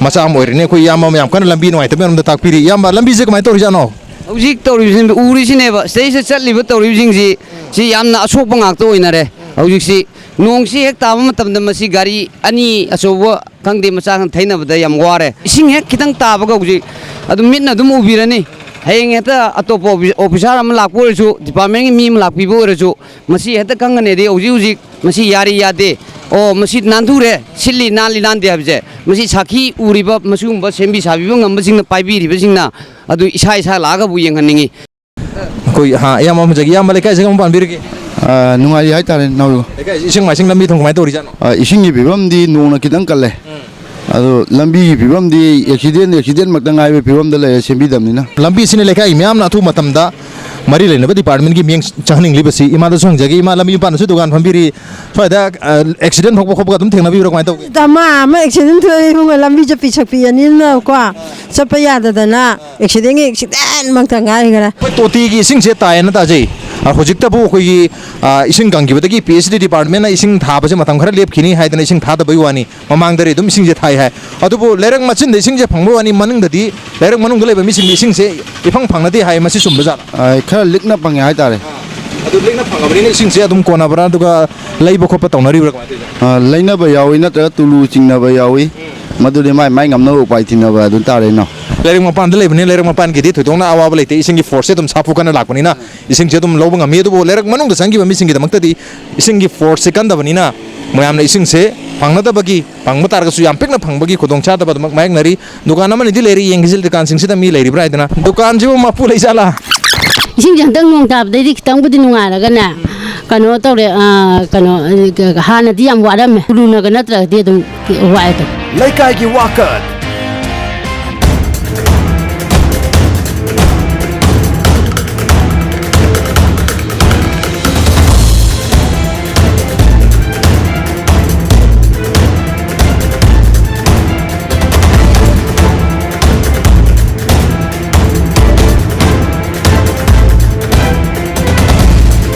ꯃꯆꯥꯛ ꯑꯃ ꯑꯣꯏꯔꯤꯅꯤ꯫ ꯑꯩꯈꯣꯏ ꯏꯌꯥꯝꯕ ꯑꯃ ꯌꯥꯝ ꯀꯟꯅ ꯂꯝꯕꯤ ꯅꯨꯡꯉꯥꯏꯇꯕꯒꯤ ꯃꯔꯝꯗ ꯇꯥꯛꯄꯤꯔꯤ꯫ ꯏꯌꯥꯝꯕ, ꯂꯝꯕꯤꯁꯦ ꯀꯃꯥꯏꯅ ꯇꯧꯔꯤꯖꯥꯠꯅꯣ? ꯍꯧꯖꯤꯛ ꯇꯧꯔꯤꯕꯁꯤ, ꯎꯔꯤꯁꯤꯅꯦꯕ, ꯁꯤꯗꯩꯁꯤꯗ ꯆꯠꯂꯤꯕ ꯇꯧꯔꯤꯕꯁꯤꯡꯁꯤ, ꯁꯤ ꯌꯥꯝꯅ ꯑꯁꯣꯛꯄ ꯉꯥꯛꯇ ꯑꯣꯏꯅꯔꯦ꯫ ꯍꯧꯖꯤꯛꯁꯤ ꯅꯣꯡꯁꯤ ꯍꯦꯛ ꯇꯥꯕ ꯃꯇꯝꯗ ꯃꯁꯤ ꯒꯥꯔꯤ ꯑꯅꯤ ꯑꯆꯧꯕ ꯈꯪꯗꯦ, ꯃꯆꯥ ꯈꯪꯗꯦ, ꯊꯩꯅꯕꯗ ꯌꯥꯝ ꯋꯥꯔꯦ꯫ ꯏꯁꯤꯡ ꯍꯦꯛ ꯈꯤꯇꯪ ꯇꯥꯕꯒ ꯍꯧꯖꯤꯛ ꯑꯗꯨꯝ ꯃꯤꯠꯅ ꯑꯗꯨꯝ ꯎꯕꯤꯔꯅꯤ꯫ ꯍꯌꯦꯡ ꯍꯦꯛꯇ ꯑꯇꯣꯞꯄ ꯑꯣꯐꯤ-, ꯑꯣꯐꯤꯁꯥꯔ ꯑꯃ ꯂꯥꯛꯄ ꯑꯣꯏꯔꯁꯨ, ꯗꯤꯄꯥꯔꯠꯃꯦꯟꯒꯤ ꯃꯤ ꯑꯃ ꯂꯥꯛꯄꯤꯕ ꯑꯣꯏꯔꯁꯨ, ꯃꯁꯤ ꯍꯦꯛꯇ ꯈꯪꯒꯅꯤꯗꯤ ꯍꯧꯖꯤꯛ ꯍꯧꯖꯤꯛ ꯃꯁꯤ ꯌꯥꯔꯤ ꯌꯥꯗꯦ, ꯑꯣ, ꯃꯁꯤ ꯅꯥꯟꯊꯨꯔꯦ, ꯁꯤꯜꯂꯤ ꯅꯥꯜꯂꯤ ꯅꯥꯟꯗꯦ ꯍꯥꯏꯕꯁꯦ, ꯃꯁꯤ ꯁꯥꯈꯤ ꯎꯔꯤꯕ, ꯃꯁꯤꯒꯨꯝꯕ ꯁꯦꯝꯕꯤ ꯁꯥꯕꯤꯕ ꯉꯝꯕꯁꯤꯡꯅ, ꯄꯥꯏꯕꯤꯔꯤꯕꯁꯤꯡꯅ ꯑꯗꯨ ꯏꯁꯥ ꯏꯁꯥ ꯂꯥꯛꯑꯒꯕꯨ ꯌꯦꯡꯍꯟꯅꯤꯡꯉꯤ꯫ ꯑꯩꯈꯣꯏ, ꯍꯥ, ꯏꯌꯥꯝꯕ ꯑꯃ ꯍꯪꯖꯒꯦ꯫ ꯏꯌꯥꯝꯕ, ꯂꯩꯀꯥꯏꯁꯤꯒ ꯑꯃ ꯄꯥꯟꯕꯤꯔꯒꯦ? ꯑ, ꯅꯨꯡꯉꯥꯏꯔꯤ ꯍꯥꯏꯇꯥꯔꯦ, ꯅꯥꯎꯔꯨ꯫ ꯂꯩꯀꯥꯏꯁꯤ ꯏꯁꯤꯡ ꯃꯥꯏꯁꯤꯡ, ꯂꯝꯕꯤ ꯊꯣꯡ ꯀꯃꯥꯏꯅ ꯇꯧꯔꯤꯖꯥꯠꯅꯣ? ꯑ, ꯏꯁꯤꯡꯒꯤ ꯐꯤꯕꯝꯗꯤ ꯅꯣꯡꯅ ꯈꯤꯇꯪ ꯀꯜꯂꯦ꯫ ꯎꯝ꯫ ꯑꯗꯣ ꯂꯝꯕꯤꯒꯤ ꯐꯤꯕꯝꯗꯤ ꯑꯦꯛꯁꯤꯗꯦꯟ, ꯑꯦꯛꯁꯤꯗꯦꯟ ꯃꯛꯇ ꯉꯥꯏꯕꯒꯤ ꯐꯤꯕꯝꯗ ꯂꯩꯔꯦ, ꯁꯦꯝꯕꯤꯗꯕꯅꯤꯅ꯫ ꯂꯝꯕꯤꯁꯤꯅ ꯂꯩꯀꯥꯏꯒꯤ ꯃꯤꯌꯥꯝꯅ ꯑꯊꯨꯕ ꯃꯇꯝꯗ ꯃꯔꯤ ꯂꯩꯅꯕ ꯗꯤꯄꯥꯔꯠꯃꯦꯟꯒꯤ ꯃꯤꯠꯌꯦꯡ ꯆꯪꯍꯟꯅꯤꯡꯂꯤꯕꯁꯤ꯫ ꯏꯃꯥꯗꯁꯨ ꯍꯪꯖꯒꯦ꯫ ꯏꯃꯥ, ꯂꯝꯕꯤ ꯃꯄꯥꯟꯗꯁꯨ ꯗꯨꯀꯥꯟ ꯐꯝꯕꯤꯔꯤ꯫ ꯁ꯭ꯋꯥꯏꯗ, ꯑ, ꯑꯦꯛꯁꯤꯗꯦꯟ ꯊꯣꯛꯄ ꯈꯣꯠꯄꯒ ꯑꯗꯨꯝ ꯊꯦꯡꯅꯕꯤꯕ꯭ꯔꯥ, ꯀꯃꯥꯏꯅ ꯇꯧꯒꯦ? ꯗꯃꯥ ꯑꯃ ꯑꯦꯛꯁꯤꯗꯦꯟ ꯊꯣꯛꯑꯦ ꯏꯕꯨꯡꯉꯣ, ꯂꯝꯕꯤ ꯆꯠꯄꯤ ꯁꯛꯄꯤ ꯑꯅꯤꯅꯀꯣ, ꯆꯠꯄ ꯌꯥꯗꯗꯅ ꯑꯦꯛꯁꯤꯗꯦꯟꯒꯤ ꯑꯦꯛꯁꯤꯗꯦꯟ ꯃꯛꯇ ꯉꯥꯏꯈ꯭ꯔꯦ꯫ ꯑꯩꯈꯣꯏ ꯇꯣꯇꯤꯒꯤ ꯏꯁꯤꯡꯁꯦ ꯇꯥꯏꯌꯦꯅ ꯇꯥꯖꯩ꯫ ꯑ, ꯍꯧꯖꯤꯛꯇꯕꯨ ꯑꯩꯈꯣꯏꯒꯤ, ꯑ, ꯏꯁꯤꯡ ꯀꯪꯈꯤꯕꯗꯒꯤ ꯄꯤ ꯑꯩꯆ ꯗꯤ ꯗꯤꯄꯥꯔꯠꯃꯦꯟꯅ ꯏꯁꯤꯡ ꯊꯥꯕꯁꯦ ꯃꯇꯝ ꯈꯔ ꯂꯦꯞꯈꯤꯅꯤ ꯍꯥꯏꯗꯅ ꯏꯁꯤꯡ ꯊꯥꯗꯕꯒꯤ ꯋꯥꯅꯤ꯫ ꯃꯃꯥꯡꯗꯗꯤ ꯑꯗꯨꯝ ꯏꯁꯤꯡꯁꯦ ꯊꯥꯏ ꯍꯥꯏ꯫ ꯑꯗꯨꯕꯨ ꯂꯩꯔꯛ ꯃꯆꯤꯟꯗ ꯏꯁꯤꯡꯁꯦ ꯐꯪꯕ ꯋꯥꯅꯤ, ꯃꯅꯨꯡꯗꯗꯤ, ꯂꯩꯔꯛ ꯃꯅꯨꯡꯗ ꯂꯩꯕ ꯃꯤꯁꯤꯡꯗꯤ ꯏꯁꯤꯡꯁꯦ ꯏꯐꯪ ꯐꯪꯅꯗꯦ ꯍꯥꯏ꯫ ꯃꯁꯤ ꯆꯨꯝꯕꯖꯥꯠꯂꯥ? ꯑ, ꯈꯔ ꯂꯤꯛꯅ ꯐꯪꯉꯦ ꯍꯥꯏꯇꯥꯔꯦ꯫ ꯑꯗꯨ ꯂꯤꯛꯅ ꯐꯪꯉꯕꯅꯤꯅ ꯏꯁꯤꯡꯁꯦ ꯑꯗꯨꯝ ꯀꯣꯟꯅꯕ꯭ꯔꯥ, ꯑꯗꯨꯒ ꯂꯩꯕ ꯈꯣꯠꯄ ꯇꯧꯅꯔꯤꯕ꯭ꯔꯥ, ꯀꯃꯥꯏꯅ ꯇꯧꯔꯤꯅꯣ? ꯑ, ꯂꯩꯅꯕ ꯌꯥꯎꯏ, ꯅꯠꯇ꯭ꯔꯒ ꯇꯨꯂꯨ ꯆꯤꯡꯅꯕ ꯌꯥꯎꯏ꯫ ꯃꯗꯨꯗꯤ ꯃꯥꯏ ꯃꯥꯏ ꯉꯝꯅꯕ ꯎꯄꯥꯏ ꯊꯤꯅꯕ ꯑꯗꯨ ꯇꯥꯔꯦ, ꯏꯅꯥꯎ꯫ ꯂꯩꯔꯛ ꯃꯄꯥꯟꯗ ꯂꯩꯕꯅꯤꯅ ꯂꯩꯔꯛ ꯃꯄꯥꯟꯒꯤꯗꯤ ꯊꯣꯏꯗꯣꯛꯅ ꯑꯋꯥꯕ ꯂꯩꯇꯦ, ꯏꯁꯤꯡꯒꯤ ꯐꯣꯔꯁꯁꯦ ꯑꯗꯨꯝ ꯁꯥꯐꯨ ꯀꯟꯅ ꯂꯥꯛꯄꯅꯤꯅ ꯏꯁꯤꯡꯁꯦ ꯑꯗꯨꯝ ꯂꯧꯕ ꯉꯝꯃꯤ꯫ ꯑꯗꯨꯕꯨ ꯂꯩꯔꯛ ꯃꯅꯨꯡꯗ ꯆꯪꯈꯤꯕ ꯃꯤꯁꯤꯡꯒꯤꯗꯃꯛꯇꯗꯤ ꯏꯁꯤꯡꯒꯤ ꯐꯣꯔꯁꯁꯦ ꯀꯟꯗꯕꯅꯤꯅ ꯃꯌꯥꯝꯅ ꯏꯁꯤꯡꯁꯦ ꯐꯪꯅꯗꯕꯒꯤ, ꯐꯪꯕ ꯇꯥꯔꯒꯁꯨ ꯌꯥꯝ ꯄꯤꯛꯅ ꯐꯪꯕꯒꯤ ꯈꯨꯗꯣꯡꯆꯥꯗꯕ ꯑꯗꯨꯃꯛ ꯃꯥꯌꯣꯛꯅꯔꯤ꯫ ꯗꯨꯀꯥꯟ ꯑꯃꯅꯤꯗꯤ ꯂꯩꯔꯤ, ꯌꯦꯡꯈꯤꯁꯤ ꯗꯨꯀꯥꯟꯁꯤꯡꯁꯤꯗ ꯃꯤ ꯂꯩꯔꯤꯕ꯭ꯔꯥ ꯍꯥꯏꯗꯅ꯫ ꯗꯨꯀꯥꯟꯁꯤꯕꯨ ꯃꯄꯨ ꯂꯩꯖꯥꯠꯂꯥ? ꯏꯁꯤꯡꯁꯦ ꯍꯟꯗꯛ ꯅꯣꯡ ꯇꯥꯕꯗꯩꯗꯤ ꯈꯤꯇꯪꯕꯨꯗꯤ ꯅꯨꯡꯉꯥꯏꯔꯒꯅꯦ, ꯀꯩꯅꯣ ꯇꯧꯔꯦ, ꯑ, ꯀꯩꯅꯣ, ꯑ, ꯍꯥꯟꯅꯗꯤ ꯌꯥꯝ ꯋꯥꯔꯝꯃꯦ, ꯎꯔꯨꯅꯒ ꯅꯠꯇ꯭ꯔꯒꯗꯤ ꯑꯗꯨꯝ ꯋꯥꯏ ꯑꯗꯨꯝ꯫ ꯂꯩꯀꯥꯏꯒꯤ ꯋꯥꯀꯠ꯫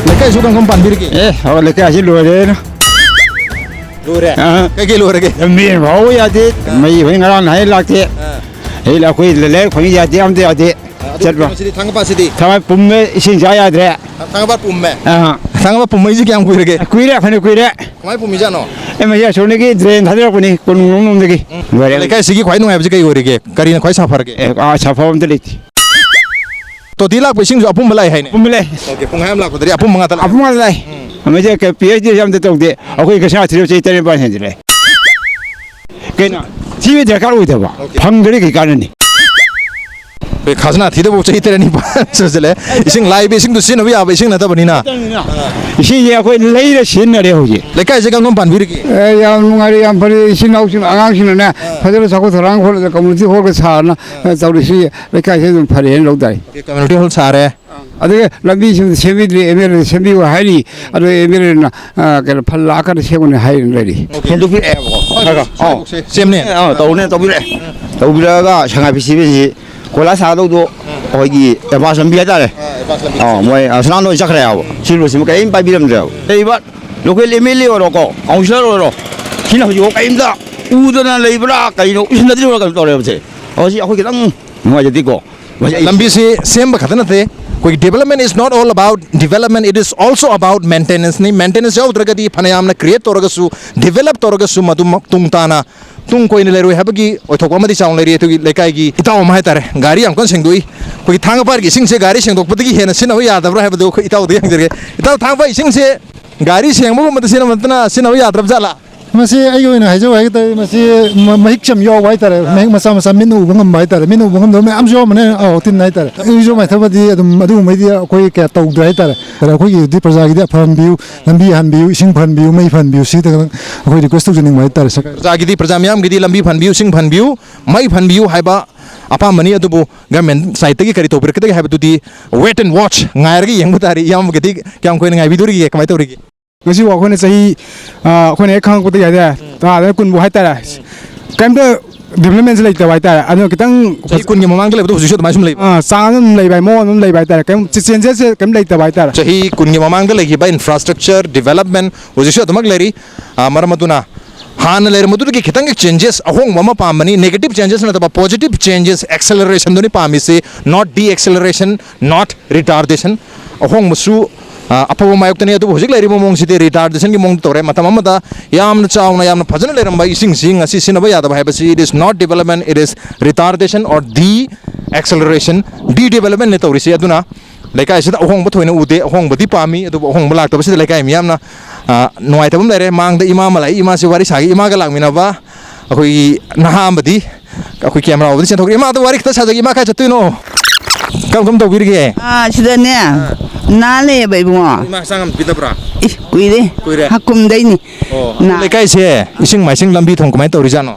ꯂꯩꯀꯥꯏꯁꯨ ꯀꯔꯝ ꯀꯔꯝ ꯄꯥꯟꯕꯤꯔꯤꯒꯦ? ꯑꯦ, ꯑꯩꯈꯣꯏ ꯂꯩꯀꯥꯏꯁꯤ ꯂꯣꯏꯔꯦ꯫ ꯂꯣꯏꯔꯦ? ꯑꯥ꯫ ꯀꯩꯀꯩ ꯂꯣꯏꯔꯒꯦ? ꯂꯝꯕꯤ ꯑꯃ ꯐꯥꯎꯕ ꯌꯥꯗꯦ꯫ ꯑꯥ꯫ ꯃꯩ ꯍꯣꯏ ꯉꯔꯥꯡ ꯅꯍꯥꯟ ꯂꯥꯛꯇꯦ꯫ ꯑꯥ꯫ ꯑꯩ, ꯑꯩꯈꯣꯏ ꯂꯥꯏꯔꯤꯛ ꯐꯪꯉꯤ ꯌꯥꯗꯦ, ꯑꯝꯇ ꯌꯥꯗꯦ꯫ ꯑꯥ, ꯑꯗꯨ ꯆꯠꯄ꯫ ꯀꯩꯅꯣꯁꯤꯗꯤ ꯊꯥꯡꯒꯄꯥꯠꯁꯤꯗꯤ? ꯊꯥꯡꯒꯄꯥꯠ ꯄꯨꯝꯃꯦ, ꯏꯁꯤꯡ ꯆꯥ ꯌꯥꯗ꯭ꯔꯦ꯫ ꯊꯥꯡꯒꯄꯥꯠ ꯄꯨꯝꯃꯦ? ꯑꯥ꯫ ꯊꯥꯡꯒꯄꯥꯠ ꯄꯨꯝꯃꯛꯏꯁꯤ ꯀꯌꯥꯝ ꯀꯨꯏꯔꯒꯦ? ꯀꯨꯏꯔꯦ, ꯐꯅ ꯀꯨꯏꯔꯦ꯫ ꯀꯃꯥꯏ ꯄꯨꯝꯃꯤꯖꯥꯠꯅꯣ? ꯑꯦ, ꯃꯁꯤ ꯑꯁꯣꯝꯗꯒꯤ ꯗ꯭ꯔꯦꯟ ꯊꯥꯗꯔꯛꯄꯅꯤ, ꯀꯣꯅꯨꯡꯂꯣꯝꯗꯒꯤ꯫ ꯎꯝ꯫ ꯂꯣꯏꯔꯦ꯫ ꯂꯩꯀꯥꯏꯁꯤꯒꯤ ꯈ꯭ꯋꯥꯏ ꯅꯨꯡꯉꯥꯏꯕꯁꯤ ꯀꯩ ꯑꯣꯏꯔꯤꯒꯦ? ꯀꯔꯤꯅ ꯈ꯭ꯋꯥꯏ ꯁꯥꯐꯔꯒꯦ? ꯑꯦ, ꯑꯥ, ꯁꯥꯐꯕ ꯑꯝꯇ ꯂꯩꯇꯦ꯫ ꯇꯣꯇꯤ ꯂꯥꯛꯄ ꯏꯁꯤꯡꯁꯨ ꯑꯄꯨꯝꯕ ꯂꯥꯛꯑꯦ ꯍꯥꯏꯅꯦ꯫ ꯑꯄꯨꯝꯕ ꯂꯩ꯫ ꯑꯣꯀꯦ, ꯄꯨꯡꯈꯥꯏ ꯑꯃ ꯂꯥꯛꯄꯗꯗꯤ ꯑꯄꯨꯝꯕ ꯉꯥꯛꯇ ꯂꯥꯛꯑꯦ꯫ ꯑꯄꯨꯝꯕ ꯉꯥꯛꯇ ꯂꯥꯛꯑꯦ꯫ ꯎꯝ꯫ ꯑꯃꯁꯦ ꯀ-, ꯄꯤ ꯑꯩꯆ ꯗꯤ ꯑꯝꯇ ꯇꯧꯗꯦ꯫ ꯑꯩꯈꯣꯏ ꯀꯩꯁꯥ ꯊꯤꯔꯕ ꯆꯍꯤ ꯇꯔꯦꯠ ꯅꯤꯄꯥꯜ ꯍꯦꯟꯖꯤꯜꯂꯦ꯫ ꯀꯩꯅꯣ? ꯊꯤꯕ ꯗꯔꯀꯥꯔ ꯑꯣꯏꯗꯕ꯫ ꯑꯣꯀꯦ꯫ ꯐꯪꯗ꯭ꯔꯗꯤ ꯀꯩ ꯀꯥꯟꯅꯅꯤ? ꯑꯩꯈꯣꯏ ꯈꯥꯖꯅꯥ ꯊꯤꯗꯕ ꯆꯍꯤ ꯇꯔꯦꯠ ꯅꯤꯄꯥꯜ ꯁꯨꯖꯜꯂꯦ꯫ ꯏꯁꯤꯡ ꯂꯥꯏꯕ ꯏꯁꯤꯡꯗꯣ ꯁꯤꯖꯤꯟꯅꯕ ꯌꯥꯕ ꯏꯁꯤꯡ ꯅꯠꯇꯕꯅꯤꯅ꯫ ꯏꯁꯤꯡꯁꯦ ꯑꯩꯈꯣꯏ ꯂꯩꯔ ꯁꯤꯖꯤꯟꯅꯔꯦ ꯍꯧꯖꯤꯛ꯫ ꯂꯩꯀꯥꯏꯁꯦ ꯀꯔꯝ ꯀꯔꯝ ꯄꯥꯟꯕꯤꯔꯤꯒꯦ? ꯑꯦ, ꯌꯥꯝ ꯅꯨꯡꯉꯥꯏꯔꯦ, ꯌꯥꯝ ꯐꯔꯦ꯫ ꯏꯆꯤꯟ ꯏꯅꯥꯎꯁꯤꯡ, ꯑꯉꯥꯡꯁꯤꯡꯅꯅꯦ, ꯐꯖꯅ ꯆꯥꯎꯈꯠ ꯊꯧꯔꯥꯡ ꯈꯣꯠꯂꯒ community hall ꯒ ꯁꯥꯗꯅ, ꯑ, ꯇꯧꯔꯤꯁꯤ ꯂꯩꯀꯥꯏꯁꯦ ꯑꯗꯨꯝ ꯐꯔꯦꯅ ꯂꯧ ꯇꯥꯏ꯫ ꯑꯣꯀꯦ, community hall ꯁꯥꯔꯦ꯫ ꯑꯗꯒꯤ ꯂꯝꯕꯤꯁꯤꯡ ꯁꯦꯝꯕꯤꯗ꯭ꯔꯤ, ꯑꯦꯝ ꯑꯦꯜ ꯑꯦ ꯁꯦꯝꯕꯤꯌꯨ ꯍꯥꯏꯔꯤ꯫ ꯑꯗꯣ ꯑꯦꯝ ꯑꯦꯜ ꯑꯦꯅ, ꯑ, ꯀꯩꯅꯣ, ꯐꯟ ꯂꯥꯛꯀꯅꯤ ꯁꯦꯝꯒꯅꯤ ꯍꯥꯏꯔꯤ ꯂꯩꯔꯤ꯫ ꯍꯦꯟꯗꯣꯛꯄꯤꯔꯛꯑꯦꯕꯀꯣ꯫ ꯈꯔ ꯈꯔ꯫ ꯑꯧ꯫ ꯁꯦꯝꯅꯤ꯫ ꯑꯧ, ꯇꯧꯅꯤ, ꯇꯧꯕꯤꯔꯛꯑꯦ꯫ ꯇꯧꯕꯤꯔꯛꯑꯒ ꯁꯉꯥꯏ ꯐꯦꯁꯇꯤꯚꯦꯜꯁꯤ ꯀꯣꯏꯂꯥꯁ ꯊꯥꯗꯧꯗꯣ ꯑꯩꯈꯣꯏꯒꯤ advance ꯂꯝꯕꯤ ꯍꯥꯏꯇꯥꯔꯦ꯫ ꯑꯥ, advance ꯂꯝꯕꯤ꯫ ꯑꯥ, ꯃꯣꯏ ꯑꯁꯣꯝ ꯅꯥꯀꯟꯗ ꯑꯣꯏꯅ ꯆꯠꯈ꯭ꯔꯦ ꯍꯥꯏꯕ꯫ ꯁꯤ ꯂꯣꯏꯁꯤꯟꯕ ꯀꯔꯤꯝ ꯄꯥꯏꯕꯤꯔꯝꯗ꯭ꯔꯦꯕ꯫ ꯂꯩꯔꯤꯕ local ꯑꯦꯝ ꯑꯦꯜ ꯑꯦ ꯑꯣꯏꯔꯣꯀꯣ, councillor ꯑꯣꯏꯔꯣ, ꯁꯤꯅ ꯍꯧꯖꯤꯛꯐꯥꯎ ꯀꯔꯤꯝꯇ ꯎꯗꯅ ꯂꯩꯕ꯭ꯔꯥ, ꯀꯩꯅꯣ ꯎꯁꯤꯟꯅꯗ꯭ꯔꯤꯕ꯭ꯔꯥ ꯀꯩꯅꯣ ꯇꯧꯔꯦꯕꯁꯦ꯫ ꯑꯣ, ꯁꯤ ꯑꯩꯈꯣꯏ ꯈꯤꯇꯪ ꯅꯨꯡꯉꯥꯏꯖꯗꯦꯀꯣ꯫ ꯃꯁꯤ ꯑꯩ ꯂꯝꯕꯤꯁꯤ ꯁꯦꯝꯕ ꯈꯛꯇ ꯅꯠꯇꯦ, ꯑꯩꯈꯣꯏꯒꯤ development is not all about development, it is also about maintenance ꯅꯤ꯫ Maintenance ꯌꯥꯎꯗ꯭ꯔꯒꯗꯤ ꯐꯅꯌꯥꯝꯅ create ꯇꯧꯔꯒꯁꯨ, develop ꯇꯧꯔꯒꯁꯨ ꯃꯗꯨ ꯇꯨꯡ ꯇꯥꯅ, ꯇꯨꯡ ꯀꯣꯏꯅ ꯂꯩꯔꯣꯏ ꯍꯥꯏꯕꯒꯤ ꯑꯣꯏꯊꯣꯛꯄ ꯑꯃꯗꯤ ꯆꯥꯎꯅ ꯂꯩꯔꯤ꯫ ꯑꯗꯨꯒꯤ ꯂꯩꯀꯥꯏꯒꯤ ꯏꯇꯥꯎ ꯑꯃ ꯍꯥꯏꯇꯥꯔꯦ, ꯒꯥꯔꯤ ꯌꯥꯝ ꯀꯟꯅ ꯁꯦꯡꯗꯣꯛꯏ꯫ ꯑꯩꯈꯣꯏꯒꯤ ꯊꯥꯡꯒ ꯄꯥꯠꯀꯤ ꯏꯁꯤꯡꯁꯦ ꯒꯥꯔꯤ ꯁꯦꯡꯗꯣꯛꯄꯗꯒꯤ ꯍꯦꯟꯅ ꯁꯤꯖꯤꯟꯅꯕ ꯌꯥꯗꯕ꯭ꯔꯥ ꯍꯥꯏꯕꯗꯨ ꯑꯩꯈꯣꯏ ꯏꯇꯥꯎꯗ ꯍꯪꯖꯔꯒꯦ꯫ ꯏꯇꯥꯎ, ꯊꯥꯡꯒ ꯄꯥꯠ ꯏꯁꯤꯡꯁꯦ ꯒꯥꯔꯤ ꯁꯦꯡꯕꯒꯨꯝꯕꯗ ꯁꯤꯖꯤꯟꯅꯕ ꯅꯠꯇꯅ ꯁꯤꯖꯤꯟꯅꯕ ꯌꯥꯗ꯭ꯔꯕ ꯖꯥꯠꯂꯥ? ꯃꯁꯤ ꯑꯩꯒꯤ ꯑꯣꯏꯅ ꯍꯥꯏꯖꯧ ꯍꯥꯏꯒꯦ ꯇꯧꯋꯤ, ꯃꯁꯤ ꯃ-, ꯃꯍꯤꯛ ꯆꯝ ꯌꯥꯎꯕ ꯍꯥꯏꯇꯥꯔꯦ, ꯃꯍꯤꯛ ꯃꯆꯥ ꯃꯆꯥ ꯃꯤꯠꯅ ꯎꯕ ꯉꯝꯕ ꯍꯥꯏꯇꯥꯔꯦ, ꯃꯤꯠꯅ ꯎꯕ ꯉꯝꯗꯕ ꯃꯌꯥꯝꯁꯨ ꯌꯥꯎꯔꯝꯕꯅꯦ꯫ ꯑꯧ, ꯇꯤꯟ ꯍꯥꯏꯇꯥꯔꯦ꯫ ꯏꯔꯨꯖ ꯃꯥꯏꯊꯕꯗꯤ ꯑꯗꯨꯝ ꯑꯗꯨꯒꯨꯝꯕꯩꯗꯤ ꯑꯩꯈꯣꯏ ꯀꯌꯥ ꯇꯧꯗ꯭ꯔꯦ ꯍꯥꯏꯇꯥꯔꯦ꯫ ꯑꯗ ꯑꯩꯈꯣꯏꯒꯤꯗꯤ ꯄ꯭ꯔꯖꯥꯒꯤꯗꯤ ꯑꯐꯍꯟꯕꯤꯌꯨ, ꯂꯝꯕꯤ ꯍꯟꯕꯤꯌꯨ, ꯏꯁꯤꯡ ꯐꯍꯟꯕꯤꯌꯨ, ꯃꯩ ꯐꯍꯟꯕꯤꯌꯨ, ꯁꯤꯗ ꯑꯩꯈꯣꯏ request ꯇꯧꯖꯅꯤꯡꯕ ꯍꯥꯏꯇꯥꯔꯦ, ꯁꯔꯀꯥꯔ꯫ ꯄ꯭ꯔꯖꯥꯒꯤꯗꯤ, ꯄ꯭ꯔꯖꯥ ꯃꯤꯌꯥꯝꯒꯤꯗꯤ ꯂꯝꯕꯤ ꯐꯍꯟꯕꯤꯌꯨ, ꯏꯁꯤꯡ ꯐꯍꯟꯕꯤꯌꯨ, ꯃꯩ ꯐꯍꯟꯕꯤꯌꯨ ꯍꯥꯏꯕ ꯑꯄꯥꯝꯕꯅꯤ꯫ ꯑꯗꯨꯕꯨ government side ꯇꯒꯤ ꯀꯔꯤ ꯇꯧꯕꯤꯔꯛꯀꯗꯒꯦ ꯍꯥꯏꯕꯗꯨꯗꯤ wait and watch, ꯉꯥꯏꯔꯒ ꯌꯦꯡꯕ ꯇꯥꯔꯦ꯫ ꯏꯌꯥꯝꯕꯒꯤꯗꯤ ꯀꯌꯥꯝ ꯀꯨꯏꯅ ꯉꯥꯏꯕꯤꯗꯣꯔꯤꯒꯦ, ꯀꯃꯥꯏꯅ ꯇꯧꯔꯤꯒꯦ? ꯉꯁꯤꯐꯥꯎ ꯑꯩꯈꯣꯏꯅ ꯆꯍꯤ, ꯑ, ꯑꯩꯈꯣꯏꯅ ꯍꯦꯛ ꯈꯪꯉꯛꯄꯗꯒꯤ ꯍꯥꯏꯇꯥꯔꯦ, ꯇꯔꯥꯗꯩꯅ ꯀꯨꯟꯐꯥꯎ ꯍꯥꯏꯇꯥꯔꯦ, ꯀꯩꯝꯇ development ꯁꯦ ꯂꯩꯇꯕ ꯍꯥꯏꯇꯥꯔꯦ꯫ ꯑꯗꯨꯅ ꯈꯤꯇꯪ ꯆꯍꯤ ꯀꯨꯟꯒꯤ ꯃꯃꯥꯡꯗ ꯂꯩꯕꯗꯣ ꯍꯧꯖꯤꯛꯁꯨ ꯑꯗꯨꯃꯥꯏꯅ ꯁꯨꯝ ꯂꯩꯕ? ꯑ, ꯆꯥꯡ ꯑꯗꯨꯝ ꯂꯩꯕ ꯍꯥꯏ, ꯃꯑꯣꯡ ꯑꯗꯨꯝ ꯂꯩꯕ ꯍꯥꯏꯇꯥꯔꯦ, ꯀꯩꯝ changes ꯁꯦ ꯀꯩꯝ ꯂꯩꯇꯕ ꯍꯥꯏꯇꯥꯔꯦ꯫ ꯆꯍꯤ ꯀꯨꯟꯒꯤ ꯃꯃꯥꯡꯗ ꯂꯩꯈꯤꯕ infrastructure development ꯍꯧꯖꯤꯛꯁꯨ ꯑꯗꯨꯃꯛ ꯂꯩꯔꯤ꯫ ꯑ, ꯃꯔꯝ ꯑꯗꯨꯅ ꯍꯥꯟꯅ ꯂꯩꯔꯝꯕꯗꯨꯗꯒꯤ ꯈꯤꯇꯪ changes, ꯑꯍꯣꯡꯕ ꯑꯃ ꯄꯥꯝꯕꯅꯤ꯫ Negative changes ꯅꯠꯇꯕ positive changes, acceleration ꯗꯨꯅꯤ ꯄꯥꯝꯃꯤꯁꯤ, not deceleration, not retardation꯫ ꯑꯍꯣꯡꯕꯁꯨ ꯑ, ꯑꯐꯕ ꯃꯥꯌꯣꯛꯇꯅꯤ꯫ ꯑꯗꯨꯕꯨ ꯍꯧꯖꯤꯛ ꯂꯩꯔꯤꯕ ꯃꯑꯣꯡꯁꯤꯗꯤ retardation ꯒꯤ ꯃꯑꯣꯡꯗ ꯇꯧꯔꯦ꯫ ꯃꯇꯝ ꯑꯃꯗ ꯌꯥꯝꯅ ꯆꯥꯎꯅ, ꯌꯥꯝꯅ ꯐꯖꯅ ꯂꯩꯔꯝꯕ ꯏꯁꯤꯡꯁꯤ ꯉꯁꯤ ꯁꯤꯖꯤꯟꯅꯕ ꯌꯥꯗꯕ ꯍꯥꯏꯕꯁꯤ, it is not development, it is retardation or de-acceleration, de-development ꯅꯤ ꯇꯧꯔꯤꯁꯤ꯫ ꯑꯗꯨꯅ ꯂꯩꯀꯥꯏꯁꯤꯗ ꯑꯍꯣꯡꯕ ꯊꯣꯏꯅ ꯎꯗꯦ꯫ ꯑꯍꯣꯡꯕꯗꯤ ꯄꯥꯝꯃꯤ, ꯑꯗꯨꯕꯨ ꯑꯍꯣꯡꯕ ꯂꯥꯛꯇꯕꯁꯤꯗ ꯂꯩꯀꯥꯏ ꯃꯤꯌꯥꯝꯅ, ꯑ, ꯅꯨꯡꯉꯥꯏꯇꯕ ꯑꯃ ꯂꯩꯔꯦ꯫ ꯃꯥꯡꯗ ꯏꯃꯥ ꯑꯃ ꯂꯥꯛꯏ, ꯏꯃꯥꯁꯤ ꯋꯥꯔꯤ ꯁꯥꯒꯦ꯫ ꯏꯃꯥꯒ ꯂꯥꯛꯃꯤꯟꯅꯕ ꯑꯩꯈꯣꯏꯒꯤ ꯅꯍꯥ ꯑꯃꯗꯤ ꯑꯩꯈꯣꯏ camera ꯎꯕꯗ ꯆꯦꯟꯊꯣꯛꯈ꯭ꯔꯦ꯫ ꯏꯃꯥꯗ ꯋꯥꯔꯤ ꯈꯤꯇ ꯁꯥꯖꯒꯦ꯫ ꯏꯃꯥ, ꯀꯥꯏ ꯆꯠꯇꯣꯏꯅꯣ? ꯀꯔꯝ ꯀꯔꯝ ꯇꯧꯕꯤꯔꯤꯒꯦ? ꯑꯥ, ꯁꯤꯗꯅꯦ, ꯑꯥ꯫ ꯅꯥ ꯂꯩꯌꯦꯕ ꯏꯕꯨꯡꯉꯣ꯫ ꯏꯃꯥ ꯍꯛꯆꯥꯡ ꯌꯥꯝ ꯄꯤꯗꯕ꯭ꯔꯥ? ꯏ, ꯀꯨꯏꯔꯦ꯫ ꯀꯨꯏꯔꯦ? ꯍꯀꯨꯝꯗꯩꯅꯤ꯫ ꯑꯣ, ꯅꯥ- ꯂꯩꯀꯥꯏꯁꯦ ꯏꯁꯤꯡ ꯃꯥꯏꯁꯤꯡ ꯂꯝꯕꯤ ꯊꯣꯡ ꯀꯃꯥꯏꯅ ꯇꯧꯔꯤꯖꯥꯠꯅꯣ?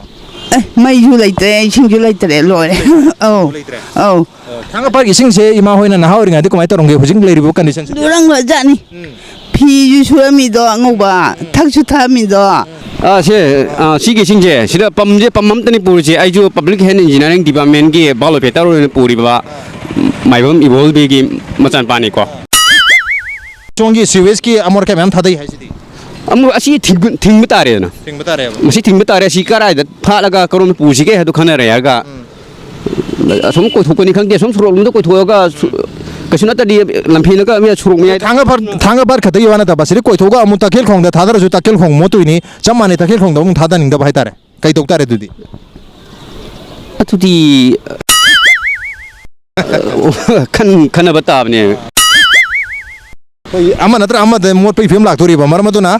ꯑꯦ, ꯃꯩꯁꯨ ꯂꯩꯇ꯭ꯔꯦ, ꯏꯁꯤꯡꯁꯨ ꯂꯩꯇ꯭ꯔꯦ, ꯂꯣꯏꯔꯦ꯫ ꯑꯧ꯫ ꯂꯩꯇ꯭ꯔꯦ? ꯑꯧ꯫ ꯑꯣ, ꯊꯥꯡꯒ ꯄꯥꯠꯀꯤ ꯏꯁꯤꯡꯁꯦ ꯏꯃꯥ ꯍꯣꯏꯅ ꯅꯍꯥ ꯑꯣꯏꯔꯤꯉꯩꯗ ꯀꯃꯥꯏꯅ ꯇꯧꯔꯝꯒꯦ? ꯍꯧꯖꯤꯛ ꯂꯩꯔꯤꯕ condition ꯁꯤꯗꯤ? ꯂꯨꯔꯝꯒ꯭ꯔꯖꯥꯠꯅꯤ꯫ ꯎꯝ꯫ ꯐꯤꯁꯨ ꯁꯨꯔꯝꯃꯤꯗꯣ ꯑꯉꯧꯕ, ꯎꯝ꯫ ꯊꯛꯁꯨ ꯊꯛꯑꯝꯃꯤꯗꯣ꯫ ꯑꯥ, ꯁꯦ, ꯑꯥ, ꯁꯤꯒꯤ ꯏꯁꯤꯡꯁꯦ, ꯁꯤꯗ ꯄꯝꯁꯦ, ꯄꯝ ꯑꯝꯇꯅꯤ ꯄꯨꯔꯤꯁꯦ꯫ ꯑꯩꯁꯨ Public Health Engineering Department ꯀꯤ biologist ꯑꯣꯏꯅ ꯄꯨꯔꯤꯕ ꯃꯥꯏꯕꯝ ꯏꯕꯣꯜꯕꯤꯒꯤ ꯃꯆꯥꯅꯨꯄꯥꯅꯤꯀꯣ꯫ ꯁꯣꯝꯒꯤ sewage ꯀꯤ ꯑꯃꯣꯠ ꯑꯀꯥꯏ ꯃꯌꯥꯝ ꯊꯥꯗꯩ ꯍꯥꯏꯁꯤꯗꯤ? ꯑꯃꯨꯛ ꯑꯁꯤ ꯊꯤꯡꯕ, ꯊꯤꯡꯕ ꯇꯥꯔꯦꯗꯅ꯫ ꯊꯤꯡꯕ ꯇꯥꯔꯦꯕ꯫ ꯃꯁꯤ ꯊꯤꯡꯕ ꯇꯥꯔꯦ꯫ ꯑꯁꯤ ꯀꯗꯥꯏꯗ ꯐꯥꯠꯂꯒ ꯀꯔꯣꯝꯗ ꯄꯨꯁꯤꯒꯦ ꯍꯥꯏꯗꯣ ꯈꯟꯅꯔꯦ ꯍꯥꯏꯔꯒ, ꯎꯝ꯫ ꯑꯁꯣꯝ ꯀꯣꯏꯊꯣꯛꯀꯅꯤ ꯈꯪꯗꯦ, ꯑꯁꯣꯝ ꯁꯣꯔꯣꯛ ꯂꯣꯝꯗ ꯀꯣꯏꯊꯣꯛꯑꯒ ꯁꯨ-, ꯀꯩꯁꯨ ꯅꯠꯇ꯭ꯔꯗꯤ ꯂꯝꯐꯦꯜꯗꯒ ꯃꯤ ꯁꯣꯔꯣꯛ ꯃꯌꯥꯏꯗ ꯊꯥꯡꯒ ꯄꯥꯠ, ꯊꯥꯡꯒ ꯄꯥꯠ ꯈꯛꯇꯒꯤ ꯋꯥ ꯅꯠꯇꯕ, ꯁꯤꯗꯤ ꯀꯣꯏꯊꯣꯛꯑꯒ ꯑꯃꯨꯛ ꯇꯈꯦꯜ ꯈꯣꯡꯗ ꯊꯥꯗꯔꯁꯨ ꯇꯈꯦꯜ ꯈꯣꯡ ꯃꯣꯠꯇꯣꯏꯅꯤ, ꯆꯞ ꯃꯥꯟꯅꯩ, ꯇꯈꯦꯜ ꯈꯣꯡꯗ ꯑꯃꯨꯛ ꯊꯥꯗꯅꯤꯡꯗꯕ ꯍꯥꯏꯇꯥꯔꯦ꯫ ꯀꯩ ꯇꯧ ꯇꯥꯔꯦ ꯑꯗꯨꯗꯤ? ꯑꯗꯨꯗꯤ, ꯈꯟ-, ꯈꯟꯅꯕ ꯇꯥꯕꯅꯦ꯫ ꯑꯩꯈꯣꯏ ꯑꯃ ꯅꯠꯇ꯭ꯔ ꯑꯃꯗ ꯃꯣꯠꯄꯒꯤ ꯐꯤꯕꯝ ꯂꯥꯛꯇꯣꯔꯤꯕ꯫ ꯃꯔꯝ ꯑꯗꯨꯅ,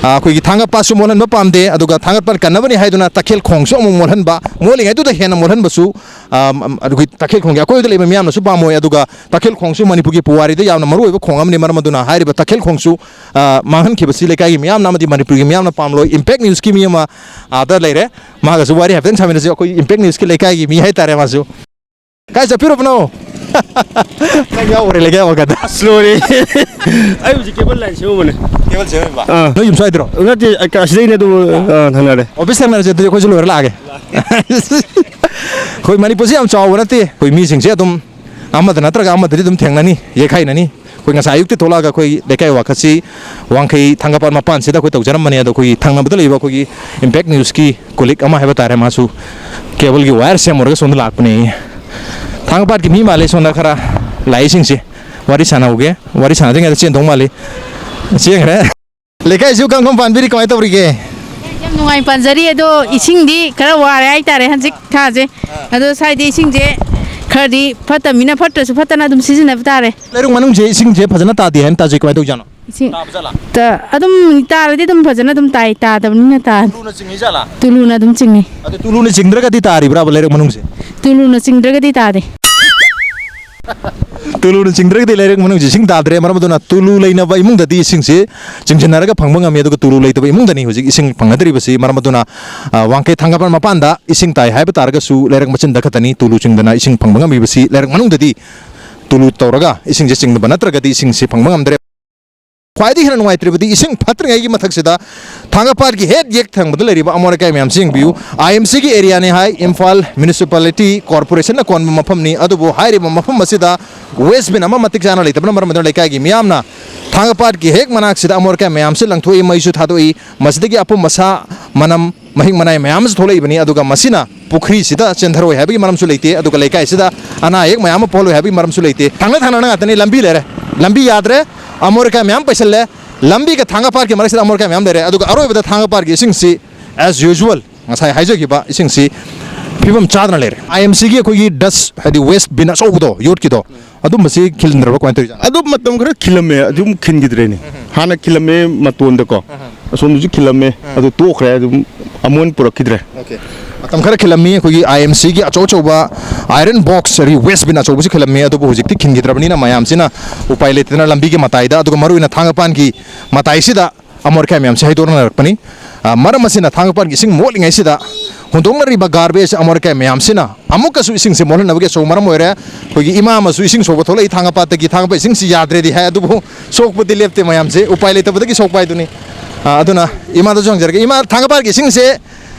ꯑ, ꯑꯩꯈꯣꯏꯒꯤ ꯊꯥꯡꯒ ꯄꯥꯠꯁꯨ ꯃꯣꯠꯍꯟꯕ ꯄꯥꯝꯗꯦ, ꯑꯗꯨꯒ ꯊꯥꯡꯒ ꯄꯥꯠ ꯀꯟꯅꯕꯅꯤ ꯍꯥꯏꯗꯨꯅ ꯇꯈꯦꯜ ꯈꯣꯡꯁꯨ ꯑꯃꯨꯛ ꯃꯣꯠꯍꯟꯕ, ꯃꯣꯠꯂꯤꯉꯩꯗꯨꯗ ꯍꯦꯟꯅ ꯃꯣꯠꯍꯟꯕꯁꯨ, ꯑ, ꯑꯩꯈꯣꯏ ꯇꯈꯦꯜ ꯈꯣꯡꯒꯤ ꯑꯀꯣꯏꯕꯗ ꯂꯩꯕ ꯃꯤꯌꯥꯝꯅꯁꯨ ꯄꯥꯝꯃꯣꯏ꯫ ꯑꯗꯨꯒ ꯇꯈꯦꯜ ꯈꯣꯡꯁꯨ ꯃꯅꯤꯄꯨꯔꯒꯤ ꯄꯨꯋꯥꯔꯤꯗ ꯌꯥꯝꯅ ꯃꯔꯨꯑꯣꯏꯕ ꯈꯣꯡ ꯑꯃꯅꯤ꯫ ꯃꯔꯝ ꯑꯗꯨꯅ ꯍꯥꯏꯔꯤꯕ ꯇꯈꯦꯜ ꯈꯣꯡꯁꯨ, ꯑ, ꯃꯥꯡꯍꯟꯈꯤꯕꯁꯤ ꯂꯩꯀꯥꯏꯒꯤ ꯃꯤꯌꯥꯝꯅ ꯑꯃꯗꯤ ꯃꯅꯤꯄꯨꯔꯒꯤ ꯃꯤꯌꯥꯝꯅ ꯄꯥꯝꯂꯣꯏ꯫ Impact News ꯀꯤ ꯃꯤ ꯑꯃ ꯑꯥꯗ ꯂꯩꯔꯦ, ꯃꯥꯒꯁꯨ ꯋꯥꯔꯤ ꯍꯥꯏꯐꯦꯠꯇꯪ ꯁꯥꯃꯤꯟꯅꯁꯤ꯫ ꯑꯩꯈꯣꯏ Impact News ꯀꯤ ꯂꯩꯀꯥꯏꯒꯤ ꯃꯤ ꯍꯥꯏꯇꯥꯔꯦ ꯃꯥꯁꯨ꯫ ꯀꯥꯏ ꯆꯠꯄꯤꯔꯨꯕꯅꯣ? ꯅꯪ ꯌꯥꯎꯈ꯭ꯔꯦ ꯂꯩꯀꯥꯏ ꯋꯥꯀꯠꯇ꯫ ꯑꯁ, ꯂꯣꯏꯔꯦ꯫ ꯑꯩ ꯍꯧꯖꯤꯛ cable line ꯁꯦꯝꯃꯨꯕꯅꯦ꯫ Cable ꯁꯦꯝꯃꯤꯕ? ꯑꯥ꯫ ꯅꯣꯏ ꯌꯨꯝ ꯁ꯭ꯋꯥꯏꯗ꯭ꯔꯣ? ꯅꯠꯇꯦ, ꯑ, ꯑꯁꯤꯗꯩꯅꯦ ꯑꯗꯨ, ꯑꯥ, ꯊꯪꯅꯔꯦ꯫ Office ꯊꯪꯅꯔꯁꯦ ꯑꯗꯨꯗꯤ ꯑꯩꯈꯣꯏꯁꯨ ꯂꯣꯏꯔ ꯂꯥꯛꯑꯒꯦ꯫ ꯑꯩꯈꯣꯏ ꯃꯅꯤꯄꯨꯔꯁꯤ ꯌꯥꯝ ꯆꯥꯎꯕ ꯅꯠꯇꯦ꯫ ꯑꯩꯈꯣꯏ ꯃꯤꯁꯤꯡꯁꯦ ꯑꯗꯨꯝ ꯑꯃꯗ ꯅꯠꯇ꯭ꯔꯒ ꯑꯃꯗꯗꯤ ꯑꯗꯨꯝ ꯊꯦꯡꯅꯅꯤ, ꯌꯩꯈꯥꯏꯅꯅꯤ꯫ ꯑꯩꯈꯣꯏ ꯉꯁꯥꯏ ꯑꯌꯨꯛꯇ ꯊꯣꯛꯂꯛꯑꯒ ꯑꯩꯈꯣꯏ ꯂꯩꯀꯥꯏ ꯋꯥꯀꯠꯁꯤ ꯋꯥꯡꯈꯩ ꯊꯥꯡꯒꯄꯥꯠ ꯃꯄꯥꯟꯁꯤꯗ ꯑꯩꯈꯣꯏ ꯇꯧꯖꯔꯝꯕꯅꯦ꯫ ꯑꯗꯣ ꯑꯩꯈꯣꯏꯒꯤ ꯊꯪꯅꯕꯗ ꯂꯩꯕ ꯑꯩꯈꯣꯏꯒꯤ Impact News ꯀꯤ colleague ꯑꯃ ꯍꯥꯏꯕ ꯇꯥꯔꯦ, ꯃꯥꯁꯨ cable ꯒꯤ wire ꯁꯦꯝꯃꯨꯔꯒ ꯁꯣꯝꯗ ꯂꯥꯛꯄꯅꯦ꯫ ꯊꯥꯡꯒꯄꯥꯠꯀꯤ ꯃꯤ ꯃꯥꯜꯂꯦ ꯁꯣꯝꯗ ꯈꯔ ꯂꯥꯛꯏꯁꯤꯡꯁꯦ꯫ ꯋꯥꯔꯤ ꯁꯥꯟꯅꯍꯧꯒꯦ꯫ ꯋꯥꯔꯤ ꯁꯥꯟꯅꯗ꯭ꯔꯤꯉꯩꯗ ꯆꯦꯟꯗꯧ ꯃꯥꯜꯂꯤ꯫ ꯆꯦꯟꯈ꯭ꯔꯦ꯫ ꯂꯩꯀꯥꯏꯁꯤꯕꯨ ꯀꯔꯝ ꯀꯔꯝ ꯄꯥꯟꯕꯤꯔꯤ? ꯀꯃꯥꯏꯅ ꯇꯧꯔꯤꯒꯦ? ꯌꯥꯝ ꯅꯨꯡꯉꯥꯏ ꯄꯥꯟꯖꯔꯤ꯫ ꯑꯗꯣ ꯏꯁꯤꯡꯗꯤ ꯈꯔ ꯋꯥꯔꯦ ꯍꯥꯏꯇꯥꯔꯦ ꯍꯟꯗꯛ ꯊꯥꯁꯦ꯫ ꯑꯗꯣ ꯁ꯭ꯋꯥꯏꯗꯤ ꯏꯁꯤꯡꯁꯦ ꯈꯔꯗꯤ ꯐꯠꯇꯕꯅꯤꯅ, ꯐꯠꯇ꯭ꯔꯁꯨ ꯐꯠꯇꯅ ꯑꯗꯨꯝ ꯁꯤꯖꯤꯟꯅꯕ ꯇꯥꯔꯦ꯫ ꯂꯩꯔꯛ ꯃꯅꯨꯡꯁꯦ ꯏꯁꯤꯡꯁꯦ ꯐꯖꯅ ꯇꯥꯗꯦ ꯍꯥꯏꯅ ꯇꯥꯖꯩ꯫ ꯀꯃꯥꯏꯅ ꯇꯧꯖꯥꯠꯅꯣ? ꯏꯁꯤꯡ ꯇꯥꯕꯖꯥꯠꯂꯥ? ꯇ-, ꯑꯗꯨꯝ ꯇꯥꯔꯗꯤ ꯑꯗꯨꯝ ꯐꯖꯅ ꯑꯗꯨꯝ ꯇꯥꯏ, ꯇꯥꯗꯕꯅꯤꯅ ꯇꯥꯗꯦ꯫ ꯇꯨꯂꯨꯅ ꯆꯤꯡꯉꯤꯖꯥꯠꯂꯥ? ꯇꯨꯂꯨꯅ ꯑꯗꯨꯝ ꯆꯤꯡꯉꯤ꯫ ꯑꯗꯨ ꯇꯨꯂꯨꯅ ꯆꯤꯡꯗ꯭ꯔꯒꯗꯤ ꯇꯥꯔꯤꯕ꯭ꯔꯥꯕ ꯂꯩꯔꯛ ꯃꯅꯨꯡꯁꯦ? ꯇꯨꯂꯨꯅ ꯆꯤꯡꯗ꯭ꯔꯒꯗꯤ ꯇꯥꯗꯦ꯫ ꯇꯨꯂꯨꯅ ꯆꯤꯡꯗ꯭ꯔꯒꯗꯤ ꯂꯩꯔꯛ ꯃꯅꯨꯡꯁꯤ ꯏꯁꯤꯡ ꯇꯥꯗ꯭ꯔꯦ꯫ ꯃꯔꯝ ꯑꯗꯨꯅ ꯇꯨꯂꯨ ꯂꯩꯅꯕ ꯏꯃꯨꯡꯗꯗꯤ ꯏꯁꯤꯡꯁꯤ ꯆꯤꯡꯁꯤꯟꯅꯔꯒ ꯐꯪꯕ ꯉꯝꯃꯤ, ꯑꯗꯨꯒ ꯇꯨꯂꯨ ꯂꯩꯇꯕ ꯏꯃꯨꯡꯗꯅꯤ ꯍꯧꯖꯤꯛ ꯏꯁꯤꯡ ꯐꯪꯅꯗ꯭ꯔꯤꯕꯁꯤ꯫ ꯃꯔꯝ ꯑꯗꯨꯅ, ꯑ, ꯋꯥꯡꯈꯩ ꯊꯥꯡꯒꯄꯥꯟ ꯃꯄꯥꯟꯗ ꯏꯁꯤꯡ ꯇꯥꯏ ꯍꯥꯏꯕ ꯇꯥꯔꯒꯁꯨ ꯂꯩꯔꯛ ꯃꯆꯤꯟꯗ ꯈꯛꯇꯅꯤ ꯇꯨꯂꯨ ꯆꯤꯡꯗꯅ ꯏꯁꯤꯡ ꯐꯪꯕ ꯉꯝꯃꯤꯕꯁꯤ꯫ ꯂꯩꯔꯛ ꯃꯅꯨꯡꯗꯗꯤ ꯇꯨꯂꯨ ꯇꯧꯔꯒ ꯏꯁꯤꯡꯁꯦ ꯆꯤꯡꯗꯕ ꯅꯠꯇ꯭ꯔꯒꯗꯤ ꯏꯁꯤꯡꯁꯤ ꯐꯪꯕ ꯉꯝꯗ꯭ꯔꯦ꯫ ꯈ꯭ꯋꯥꯏꯗꯒꯤ ꯍꯦꯟꯅ ꯅꯨꯡꯉꯥꯏꯇ꯭ꯔꯤꯕꯗꯤ ꯏꯁꯤꯡ ꯐꯠꯇ꯭ꯔꯤꯉꯩꯒꯤ ꯃꯊꯛꯁꯤꯗ ꯊꯥꯡꯒꯄꯥꯠꯀꯤ ꯍꯦꯛ ꯌꯦꯛ ꯊꯪꯕꯗ ꯂꯩꯔꯤꯕ ꯑꯃꯣꯠ ꯑꯀꯥꯏ ꯃꯌꯥꯝꯁꯤ ꯌꯦꯡꯕꯤꯌꯨ꯫ ꯑꯥꯏ ꯑꯦꯝ ꯁꯤꯒꯤ ꯑꯦꯔꯤꯌꯥꯅꯤ ꯍꯥꯏ, ꯏꯝꯐꯥꯜ ꯃ꯭ꯌꯨꯅꯤꯁꯤꯄꯥꯂꯤꯇꯤ ꯀꯣꯔꯄꯣꯔꯦꯁꯟꯅ ꯀꯣꯟꯕ ꯃꯐꯝꯅꯤ, ꯑꯗꯨꯕꯨ ꯍꯥꯏꯔꯤꯕ ꯃꯐꯝ ꯑꯁꯤꯗ ꯋꯦꯁ ꯕꯤꯟ ꯑꯃ ꯃꯇꯤꯛ ꯆꯥꯅ ꯂꯩꯇꯕꯅ ꯃꯔꯝ ꯑꯣꯏꯗꯨꯅ ꯂꯩꯀꯥꯏꯒꯤ ꯃꯤꯌꯥꯝꯅ ꯊꯥꯡꯒꯄꯥꯠꯀꯤ ꯍꯦꯛ ꯃꯅꯥꯛꯁꯤꯗ ꯑꯃꯣꯠ ꯑꯀꯥꯏ ꯃꯌꯥꯝꯁꯤ ꯂꯪꯊꯣꯛꯏ, ꯃꯩꯁꯨ ꯊꯥꯗꯣꯛꯏ꯫ ꯃꯁꯤꯗꯒꯤ ꯑꯄꯨꯝ ꯑꯁꯥ, ꯃꯅꯝ, ꯃꯍꯤꯛ ꯃꯅꯥꯏ ꯃꯌꯥꯝ ꯑꯃꯁꯨ ꯊꯣꯛꯂꯛꯏꯕꯅꯤ꯫ ꯑꯗꯨꯒ ꯃꯁꯤꯅ ꯄꯨꯈ꯭ꯔꯤꯁꯤꯗ ꯆꯦꯟꯊꯔꯣꯏ ꯍꯥꯏꯕꯒꯤ ꯃꯔꯝꯁꯨ ꯂꯩꯇꯦ, ꯑꯗꯨꯒ ꯂꯩꯀꯥꯏꯁꯤꯗ ꯑꯅꯥ ꯑꯌꯦꯛ ꯃꯌꯥꯝ ꯑꯃ ꯄꯣꯛꯍꯜꯂꯣꯏ ꯍꯥꯏꯕꯒꯤ ꯃꯔꯝꯁꯨ ꯂꯩꯇꯦ꯫ ꯊꯪꯅ ꯊꯪꯅꯅ ꯉꯥꯛꯇꯅꯤ꯫ ꯂꯝꯕꯤ ꯂꯩꯔꯦ, ꯂꯝꯕꯤ ꯌꯥꯗ꯭ꯔꯦ, ꯑꯃꯣꯠ ꯑꯀꯥꯏ ꯃꯌꯥꯝ ꯄꯩꯁꯜꯂꯦ꯫ ꯂꯝꯕꯤꯒ ꯊꯥꯡꯒ ꯄꯥꯠꯀꯤ ꯃꯔꯛꯁꯤꯗ ꯑꯃꯣꯠ ꯑꯀꯥꯏ ꯃꯌꯥꯝ ꯂꯩꯔꯦ꯫ ꯑꯗꯨꯒ ꯑꯔꯣꯏꯕꯗ ꯊꯥꯡꯒ ꯄꯥꯠꯀꯤ ꯏꯁꯤꯡꯁꯤ, as usual, ꯉꯁꯥꯏ ꯍꯥꯏꯖꯈꯤꯕ ꯏꯁꯤꯡꯁꯤ ꯐꯤꯕꯝ ꯆꯥꯗꯅ ꯂꯩꯔꯦ꯫ ꯑꯥꯏ ꯑꯦꯝ ꯁꯤꯒꯤ ꯑꯩꯈꯣꯏꯒꯤ ꯗꯁ, ꯍꯥꯏꯗꯤ ꯋꯦꯁ ꯕꯤꯟ ꯑꯆꯧꯕꯗꯣ, ꯌꯣꯠꯀꯤꯗꯣ, ꯑꯗꯨꯝꯕꯁꯤ ꯈꯤꯜꯂꯝꯗ꯭ꯔꯕ? ꯀꯃꯥꯏꯅ ꯇꯧꯔꯤꯖꯥꯠꯅꯣ? ꯑꯗꯨꯝ ꯃꯇꯝ ꯈꯔ ꯈꯤꯜꯂꯝꯃꯦ, ꯑꯗꯨꯝ ꯈꯤꯟꯈꯤꯗ꯭ꯔꯦꯅꯦ꯫ ꯍꯥꯟꯅ ꯈꯤꯜꯂꯝꯃꯦ ꯃꯇꯣꯟꯗꯀꯣ, ꯑꯁꯣꯝꯗꯁꯨ ꯈꯤꯜꯂꯝꯃꯦ, ꯑꯗꯨ ꯇꯣꯛꯈ꯭ꯔꯦ, ꯑꯗꯨꯝ ꯑꯃꯣꯟ ꯄꯨꯔꯛꯈꯤꯗ꯭ꯔꯦ꯫ ꯃꯇꯝ ꯈꯔ ꯈꯤꯜꯂꯝꯃꯤ꯫ ꯑꯩꯈꯣꯏꯒꯤ ꯑꯥꯏ ꯑꯦꯝ ꯁꯤꯒꯤ ꯑꯆꯧ ꯑꯆꯧꯕ ꯑꯥꯏꯔꯟ ꯕꯣꯛꯁ, ꯑꯗꯒꯤ ꯋꯦꯁ ꯕꯤꯟ ꯑꯆꯧꯕꯁꯤ ꯈꯤꯜꯂꯝꯃꯤ꯫ ꯑꯗꯨꯕꯨ ꯍꯧꯖꯤꯛꯇꯤ ꯈꯤꯟꯈꯤꯗ꯭ꯔꯕꯅꯤꯅ ꯃꯌꯥꯝꯁꯤꯅ ꯎꯄꯥꯏ ꯂꯩꯇꯗꯅ ꯂꯝꯕꯤꯒꯤ ꯃꯇꯥꯏꯗ, ꯑꯗꯨꯒ ꯃꯔꯨꯑꯣꯏꯅ ꯊꯥꯡꯒꯄꯥꯟꯒꯤ ꯃꯇꯥꯏꯁꯤꯗ ꯑꯃꯣꯠ ꯑꯀꯥꯏ ꯃꯌꯥꯝꯁꯤ ꯍꯩꯗꯣꯛꯅꯔꯛꯄꯅꯤ꯫ ꯑ, ꯃꯔꯝ ꯑꯁꯤꯅ ꯊꯥꯡꯒꯄꯥꯟꯒꯤ ꯏꯁꯤꯡ ꯃꯣꯠꯂꯤꯉꯩꯁꯤꯗ ꯍꯨꯟꯗꯣꯛꯅꯔꯤꯕ ꯒꯥꯔꯕꯦꯖ, ꯑꯃꯣꯠ ꯑꯀꯥꯏ ꯃꯌꯥꯝꯁꯤꯅ ꯑꯃꯨꯛꯀꯁꯨ ꯏꯁꯤꯡꯁꯦ ꯃꯣꯠꯍꯟꯅꯕꯒꯤ ꯑꯆꯧꯕ ꯃꯔꯝ ꯑꯣꯏꯔꯦ꯫ ꯑꯩꯈꯣꯏꯒꯤ ꯏꯃꯥ ꯑꯃꯁꯨ ꯏꯁꯤꯡ ꯁꯣꯛꯄ ꯊꯣꯛꯂꯛꯏ ꯊꯥꯡꯒꯄꯥꯠꯇꯒꯤ꯫ ꯊꯥꯡꯒꯄꯥꯠ ꯏꯁꯤꯡꯁꯤ ꯌꯥꯗ꯭ꯔꯦꯗꯤ ꯍꯥꯏ, ꯑꯗꯨꯕꯨ ꯁꯣꯛꯄꯗꯤ ꯂꯦꯞꯇꯦ ꯃꯌꯥꯝꯁꯦ, ꯎꯄꯥꯏ ꯂꯩꯇꯕꯗꯒꯤ ꯁꯣꯛꯄ ꯍꯥꯏꯗꯨꯅꯤ꯫ ꯑ, ꯑꯗꯨꯅ ꯏꯃꯥꯗꯁꯨ ꯍꯪꯖꯔꯒꯦ꯫ ꯏꯃꯥ, ꯊꯥꯡꯒꯄꯥꯠꯀꯤ ꯏꯁꯤꯡꯁꯦ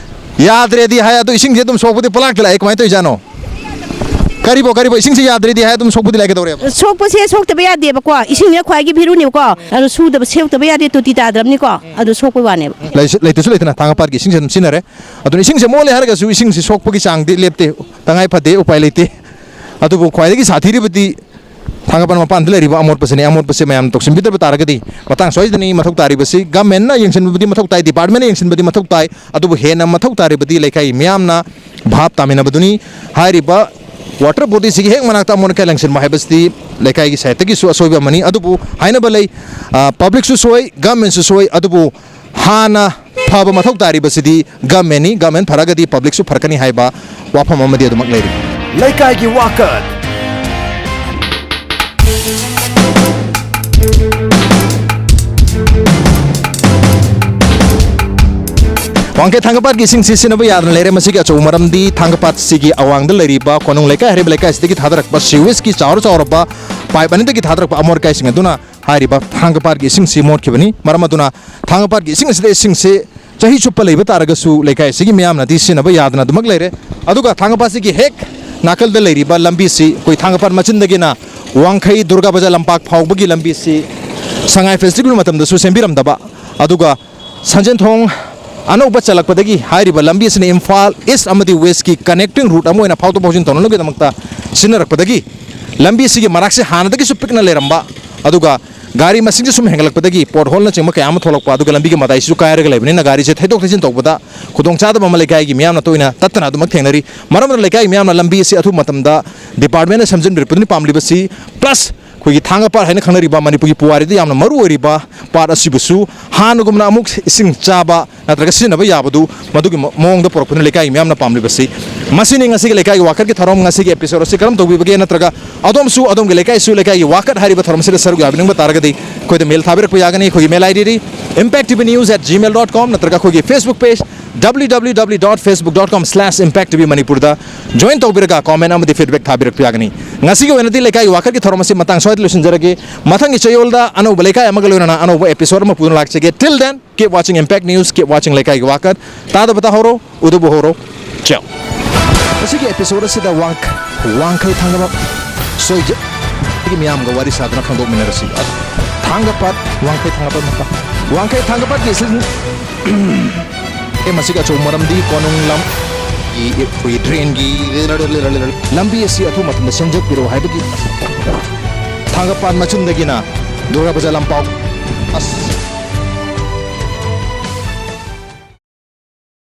ꯌꯥꯗ꯭ꯔꯦꯗꯤ ꯍꯥꯏ, ꯑꯗꯨ ꯏꯁꯤꯡꯁꯦ ꯑꯗꯨꯝ ꯁꯣꯛꯄꯗꯤ ꯄꯂꯥꯛꯇ ꯂꯥꯛꯑꯦ, ꯀꯃꯥꯏꯅ ꯇꯧꯔꯤꯖꯥꯠꯅꯣ? ꯀꯔꯤꯕꯣ, ꯀꯔꯤꯕꯣ? ꯏꯁꯤꯡꯁꯦ ꯌꯥꯗ꯭ꯔꯦꯗꯤ ꯍꯥꯏ, ꯑꯗꯨꯝ ꯁꯣꯛꯄꯗꯤ ꯂꯥꯛꯑꯦ, ꯀꯩꯗꯧꯔꯦꯕ? ꯁꯣꯛꯄꯁꯦ ꯁꯣꯛꯇꯕ ꯌꯥꯗꯦꯕꯀꯣ, ꯏꯁꯤꯡꯅ ꯈ꯭ꯋꯥꯏꯒꯤ ꯚꯦꯂꯨꯅꯦꯕꯀꯣ, ꯑꯗꯣ ꯁꯨꯗꯕ, ꯁꯣꯛꯇꯕ ꯌꯥꯗꯦ, ꯇꯣꯇꯤ ꯇꯥꯗ꯭ꯔꯕꯅꯤꯀꯣ, ꯑꯗꯣ ꯁꯣꯛꯄꯩ ꯋꯥꯅꯦꯕ꯫ ꯂꯩꯁꯨ-, ꯂꯩꯇꯁꯨ ꯂꯩꯇꯅ ꯊꯥꯡꯒꯄꯥꯠꯀꯤ ꯏꯁꯤꯡꯁꯦ ꯑꯗꯨꯝ ꯁꯤꯖꯤꯟꯅꯔꯦ꯫ ꯑꯗꯨꯅ ꯏꯁꯤꯡꯁꯦ ꯃꯣꯠꯂꯦ ꯍꯥꯏꯔꯒꯁꯨ ꯏꯁꯤꯡꯁꯦ ꯁꯣꯛꯄꯒꯤ ꯆꯥꯡꯗꯤ ꯂꯦꯞꯇꯦ, ꯇꯉꯥꯏ ꯐꯗꯦ, ꯎꯄꯥꯏ ꯂꯩꯇꯦ꯫ ꯑꯗꯨꯕꯨ ꯈ꯭ꯋꯥꯏꯗꯒꯤ ꯁꯥꯊꯤꯔꯤꯕꯗꯤ ꯊꯥꯡꯒꯄꯥꯠ ꯃꯄꯥꯟꯗ ꯂꯩꯔꯤꯕ ꯑꯃꯣꯠꯄꯁꯤꯅꯤ꯫ ꯑꯃꯣꯠꯄꯁꯤ ꯃꯌꯥꯝꯅ ꯇꯧꯁꯤꯟꯕꯤꯗꯕ ꯇꯥꯔꯒꯗꯤ ꯃꯇꯥꯡ ꯁ꯭ꯋꯥꯏꯗꯅꯤ ꯃꯊꯧ ꯇꯥꯔꯤꯕꯁꯤ꯫ ꯒꯃꯦꯟꯅ ꯌꯦꯡꯁꯤꯟꯕꯗꯤ ꯃꯊꯧ ꯇꯥꯏ, ꯗꯤꯄꯥꯔꯠꯃꯦꯟꯅ ꯌꯦꯡꯁꯤꯟꯕꯗꯤ ꯃꯊꯧ ꯇꯥꯏ, ꯑꯗꯨꯕꯨ ꯍꯦꯟꯅ ꯃꯊꯧ ꯇꯥꯔꯤꯕꯗꯤ ꯂꯩꯀꯥꯏ ꯃꯤꯌꯥꯝꯅ ꯚꯥꯞ ꯇꯥꯃꯤꯟꯅꯕꯗꯨꯅꯤ꯫ ꯍꯥꯏꯔꯤꯕ ꯋꯥꯇꯔ ꯕꯣꯗꯤꯁꯤꯒꯤ ꯍꯦꯛ ꯃꯅꯥꯛꯇ ꯑꯃꯣꯠ ꯑꯀꯥꯏ ꯂꯪꯁꯤꯟꯕ ꯍꯥꯏꯕꯁꯤꯗꯤ ꯂꯩꯀꯥꯏꯒꯤ ꯁꯥꯏꯠꯇꯒꯤꯁꯨ ꯑꯁꯣꯏꯕ ꯑꯃꯅꯤ꯫ ꯑꯗꯨꯕꯨ ꯍꯥꯏꯅꯕ ꯂꯩ, ꯑ, ꯄꯕ꯭ꯂꯤꯛꯁꯨ ꯁꯣꯏ, ꯒꯃꯦꯟꯁꯨ ꯁꯣꯏ, ꯑꯗꯨꯕꯨ ꯍꯥꯟꯅ ꯐꯕ ꯃꯊꯧ ꯇꯥꯔꯤꯕꯁꯤꯗꯤ ꯒꯃꯦꯟꯅꯤ꯫ ꯒꯃꯦꯟ ꯐꯔꯒꯗꯤ ꯄꯕ꯭ꯂꯤꯛꯁꯨ ꯐꯔꯛꯀꯅꯤ ꯍꯥꯏꯕ ꯋꯥꯐꯝ ꯑꯃꯗꯤ ꯑꯗꯨꯃꯛ ꯂꯩꯔꯤ꯫ ꯂꯩꯀꯥꯏꯒꯤ ꯋꯥꯀꯠ꯫ ꯋꯥꯡꯈꯩ ꯊꯥꯡꯒꯄꯥꯠꯀꯤ ꯏꯁꯤꯡꯁꯤ ꯁꯤꯖꯤꯟꯅꯕ ꯌꯥꯗꯅ ꯂꯩꯔꯦ꯫ ꯃꯁꯤꯒꯤ ꯑꯆꯧꯕ ꯃꯔꯝꯗꯤ ꯊꯥꯡꯒꯄꯥꯠꯁꯤꯒꯤ ꯑꯋꯥꯡꯗ ꯂꯩꯔꯤꯕ ꯀꯣꯅꯨꯡ ꯂꯩꯀꯥꯏ ꯍꯥꯏꯔꯤꯕ ꯂꯩꯀꯥꯏ ꯑꯁꯤꯗꯒꯤ ꯊꯥꯗꯔꯛꯄ ꯁꯤꯋꯦꯖꯀꯤ ꯆꯥꯎꯔ ꯆꯥꯎꯔꯕ ꯄꯥꯏꯞ ꯑꯅꯤꯗꯒꯤ ꯊꯥꯗꯔꯛꯄ ꯑꯃꯣꯠ ꯑꯀꯥꯏꯁꯤꯡ ꯑꯗꯨꯅ ꯍꯥꯏꯔꯤꯕ ꯊꯥꯡꯒꯄꯥꯠꯀꯤ ꯏꯁꯤꯡꯁꯤ ꯃꯣꯠꯈꯤꯕꯅꯤ꯫ ꯃꯔꯝ ꯑꯗꯨꯅ ꯊꯥꯡꯒꯄꯥꯠꯀꯤ ꯏꯁꯤꯡ ꯑꯁꯤꯗ ꯏꯁꯤꯡꯁꯤ ꯆꯍꯤ ꯆꯨꯞꯄ ꯂꯩꯕ ꯇꯥꯔꯒꯁꯨ ꯂꯩꯀꯥꯏ ꯑꯁꯤꯒꯤ ꯃꯤꯌꯥꯝꯅꯗꯤ ꯁꯤꯖꯤꯟꯅꯕ ꯌꯥꯗꯅ ꯑꯗꯨꯃꯛ ꯂꯩꯔꯦ꯫ ꯑꯗꯨꯒ ꯊꯥꯡꯒꯄꯥꯠꯁꯤꯒꯤ ꯍꯦꯛ ꯅꯥꯀꯜꯗ ꯂꯩꯔꯤꯕ ꯂꯝꯕꯤꯁꯤ ꯑꯩꯈꯣꯏ ꯊꯥꯡꯒꯄꯥꯠ ꯃꯆꯤꯟꯗꯒꯤꯅ ꯋꯥꯡꯈꯩ ꯗꯨꯔꯒꯥ ꯕꯖꯥꯔ ꯂꯝꯄꯥꯛ ꯐꯥꯎꯕꯒꯤ ꯂꯝꯕꯤꯁꯤ ꯁꯉꯥꯏ ꯐꯦꯁꯇꯤꯚꯦꯜ ꯃꯇꯝꯗꯁꯨ ꯁꯦꯝꯕꯤꯔꯝꯗꯕ, ꯑꯗꯨꯒ ꯁꯟꯖꯦꯟꯊꯣꯡ ꯑꯅꯧꯕ ꯆꯜꯂꯛꯄꯗꯒꯤ ꯍꯥꯏꯔꯤꯕ ꯂꯝꯕꯤ ꯑꯁꯤꯅ ꯏꯝꯐꯥꯜ ꯏꯁ ꯑꯃꯗꯤ ꯋꯦꯁꯀꯤ ꯀꯅꯦꯛꯇꯤꯡ ꯔꯨꯠ ꯑꯃ ꯑꯣꯏꯅ ꯐꯥꯎꯗꯣꯛ ꯐꯥꯎꯖꯤꯟ ꯇꯧꯅꯕꯒꯤꯗꯃꯛꯇ ꯁꯤꯖꯤꯟꯅꯔꯛꯄꯗꯒꯤ ꯂꯝꯕꯤ ꯑꯁꯤꯒꯤ ꯃꯔꯥꯛꯁꯦ ꯍꯥꯟꯅꯗꯒꯤꯁꯨ ꯄꯤꯛꯅ ꯂꯩꯔꯝꯕ, ꯑꯗꯨꯒ ꯒꯥꯔꯤ ꯃꯁꯤꯡꯁꯨ ꯁꯨꯝ ꯍꯦꯟꯒꯠꯂꯛꯄꯗꯒꯤ ꯄꯣꯠ ꯍꯣꯜꯅꯆꯤꯡꯕ ꯀꯌꯥ ꯑꯃ ꯊꯣꯛꯂꯛꯄ, ꯑꯗꯨꯒ ꯂꯝꯕꯤꯒꯤ ꯃꯇꯥꯏꯁꯤꯁꯨ ꯀꯥꯏꯔꯒ ꯂꯩꯕꯅꯤꯅ ꯒꯥꯔꯤꯁꯦ ꯊꯩꯗꯣꯛ ꯊꯩꯖꯤꯟ ꯇꯧꯕꯗ ꯈꯨꯗꯣꯡꯆꯥꯗꯕ ꯑꯃ ꯂꯩꯀꯥꯏꯒꯤ ꯃꯤꯌꯥꯝꯅ ꯇꯣꯏꯅ ꯇꯠꯇꯅ ꯑꯗꯨꯃꯛ ꯊꯦꯡꯅꯔꯤ꯫ ꯃꯔꯝ ꯑꯗꯨꯅ ꯂꯩꯀꯥꯏꯒꯤ ꯃꯤꯌꯥꯝꯅ ꯂꯝꯕꯤ ꯑꯁꯤ ꯑꯊꯨꯕ ꯃꯇꯝꯗ ꯗꯤꯄꯥꯔꯠꯃꯦꯟꯅ ꯁꯦꯝꯖꯤꯟꯕꯤꯔꯛꯄꯗꯨꯅꯤ ꯄꯥꯝꯂꯤꯕꯁꯤ꯫ ꯄ꯭ꯂꯁ ꯑꯩꯈꯣꯏꯒꯤ ꯊꯥꯡꯒ ꯄꯥꯠ ꯍꯥꯏꯅ ꯈꯪꯅꯔꯤꯕ ꯃꯅꯤꯄꯨꯔꯒꯤ ꯄꯨꯋꯥꯔꯤꯗ ꯌꯥꯝꯅ ꯃꯔꯨ ꯑꯣꯏꯔꯤꯕ ꯄꯥꯠ ꯑꯁꯤꯕꯨꯁꯨ ꯍꯥꯟꯅꯒꯨꯝꯅ ꯑꯃꯨꯛ ꯏꯁꯤꯡ ꯆꯥꯕ ꯅꯠꯇ꯭ꯔꯒ ꯁꯤꯖꯤꯟꯅꯕ ꯌꯥꯕꯗꯨ ꯃꯗꯨꯒꯤ ꯃ-, ꯃꯑꯣꯡꯗ ꯄꯨꯔꯛꯄꯗꯨꯅ ꯂꯩꯀꯥꯏꯒꯤ ꯃꯤꯌꯥꯝꯅ ꯄꯥꯝꯂꯤꯕꯁꯤ꯫ ꯃꯁꯤꯅꯤ ꯉꯁꯤꯒꯤ ꯂꯩꯀꯥꯏꯒꯤ ꯋꯥꯀꯠꯀꯤ ꯊꯧꯔꯝ꯫ ꯉꯁꯤꯒꯤ ꯑꯦꯄꯤꯁꯣꯗ ꯑꯁꯤ ꯀꯔꯝ ꯇꯧꯕꯤꯕꯒꯦ? ꯅꯠꯇ꯭ꯔꯒ ꯑꯗꯣꯝꯁꯨ ꯑꯗꯣꯝꯒꯤ ꯂꯩꯀꯥꯏꯁꯨ ꯂꯩꯀꯥꯏꯒꯤ ꯋꯥꯀꯠ ꯍꯥꯏꯔꯤꯕ ꯊꯧꯔꯝ ꯑꯁꯤꯗ ꯁꯔꯨꯛ ꯌꯥꯕꯤꯅꯤꯡꯕ ꯇꯥꯔꯒꯗꯤ ꯑꯩꯈꯣꯏꯗ ꯃꯦꯜ ꯊꯥꯕꯤꯔꯛꯄ ꯌꯥꯒꯅꯤ꯫ ꯑꯩꯈꯣꯏꯒꯤ ꯃꯦꯜ ꯑꯥꯏ ꯗꯤꯗꯤ impacttvnews at gmail dot com ꯅꯠꯇ꯭ꯔꯒ ꯑꯩꯈꯣꯏꯒꯤ Facebook page W W W dot facebook dot com slash impact T V Manipur ꯗ join ꯇꯧꯕꯤꯔꯒ comment ꯑꯃꯗꯤ feedback ꯊꯥꯕꯤꯔꯛꯄ ꯌꯥꯒꯅꯤ꯫ ꯉꯁꯤꯒꯤ ꯑꯣꯏꯅꯗꯤ ꯂꯩꯀꯥꯏꯒꯤ ꯋꯥꯀꯠꯀꯤ ꯊꯧꯔꯝ ꯑꯁꯤ ꯃꯇꯥꯡ ꯁ꯭ꯋꯥꯏꯗ ꯂꯣꯏꯁꯤꯟꯖꯔꯒꯦ꯫ ꯃꯊꯪꯒꯤ ꯆꯌꯣꯜꯗ ꯑꯅꯧꯕ ꯂꯩꯀꯥꯏ ꯑꯃꯒ ꯂꯣꯏꯅꯅ ꯑꯅꯧꯕ ꯑꯦꯄꯤꯁꯣꯗ ꯑꯃ ꯄꯨꯗꯨꯅ ꯂꯥꯛꯆꯒꯦ꯫ Till then, keep watching Impact News, keep watching ꯂꯩꯀꯥꯏꯒꯤ ꯋꯥꯀꯠ꯫ ꯇꯥꯗꯕ ꯇꯥꯍꯧꯔꯣ, ꯎꯗꯕ ꯎꯍꯧꯔꯣ꯫ ꯆꯥꯎ꯫ ꯉꯁꯤꯒꯤ ꯑꯦꯄꯤꯁꯣꯗ ꯑꯁꯤꯗ ꯋꯥꯡ-, ꯋꯥꯡꯈꯩ ꯊꯥꯡꯒꯄꯥꯠ ꯁꯣꯏꯖ-, ꯑꯩꯒꯤ ꯃꯤꯌꯥꯝꯒ ꯋꯥꯔꯤ ꯁꯥꯗꯨꯅ ꯈꯪꯗꯣꯛꯃꯤꯟꯅꯔꯁꯤ꯫ ꯊꯥꯡꯒꯄꯥꯠ, ꯋꯥꯡꯈꯩ ꯊꯥꯡꯒꯄꯥꯠ ꯃꯇꯥꯡ꯫ ꯋꯥꯡꯈꯩ ꯊꯥꯡꯒꯄꯥꯠꯀꯤ ꯏꯁꯤꯡ ꯑꯦ, ꯃꯁꯤꯒꯤ ꯑꯆꯧꯕ ꯃꯔꯝꯗꯤ ꯀꯣꯅꯨꯡ ꯂꯝ-, ꯒꯤ, ꯑꯩꯈꯣꯏ ꯗ꯭ꯔꯦꯟꯒꯤ ꯂꯝꯕꯤ ꯑꯁꯤ ꯑꯊꯨꯕ ꯃꯇꯝꯗ ꯁꯦꯝꯖꯤꯟꯕꯤꯔꯛꯑꯣ ꯍꯥꯏꯕꯒꯤ ꯊꯥꯡꯒꯄꯥꯠ ꯃꯆꯨꯝꯗꯒꯤꯅ ꯗꯨꯔꯒꯥ ꯄꯨꯖꯥ ꯂꯝꯄꯥꯛ꯫ ꯑꯁ,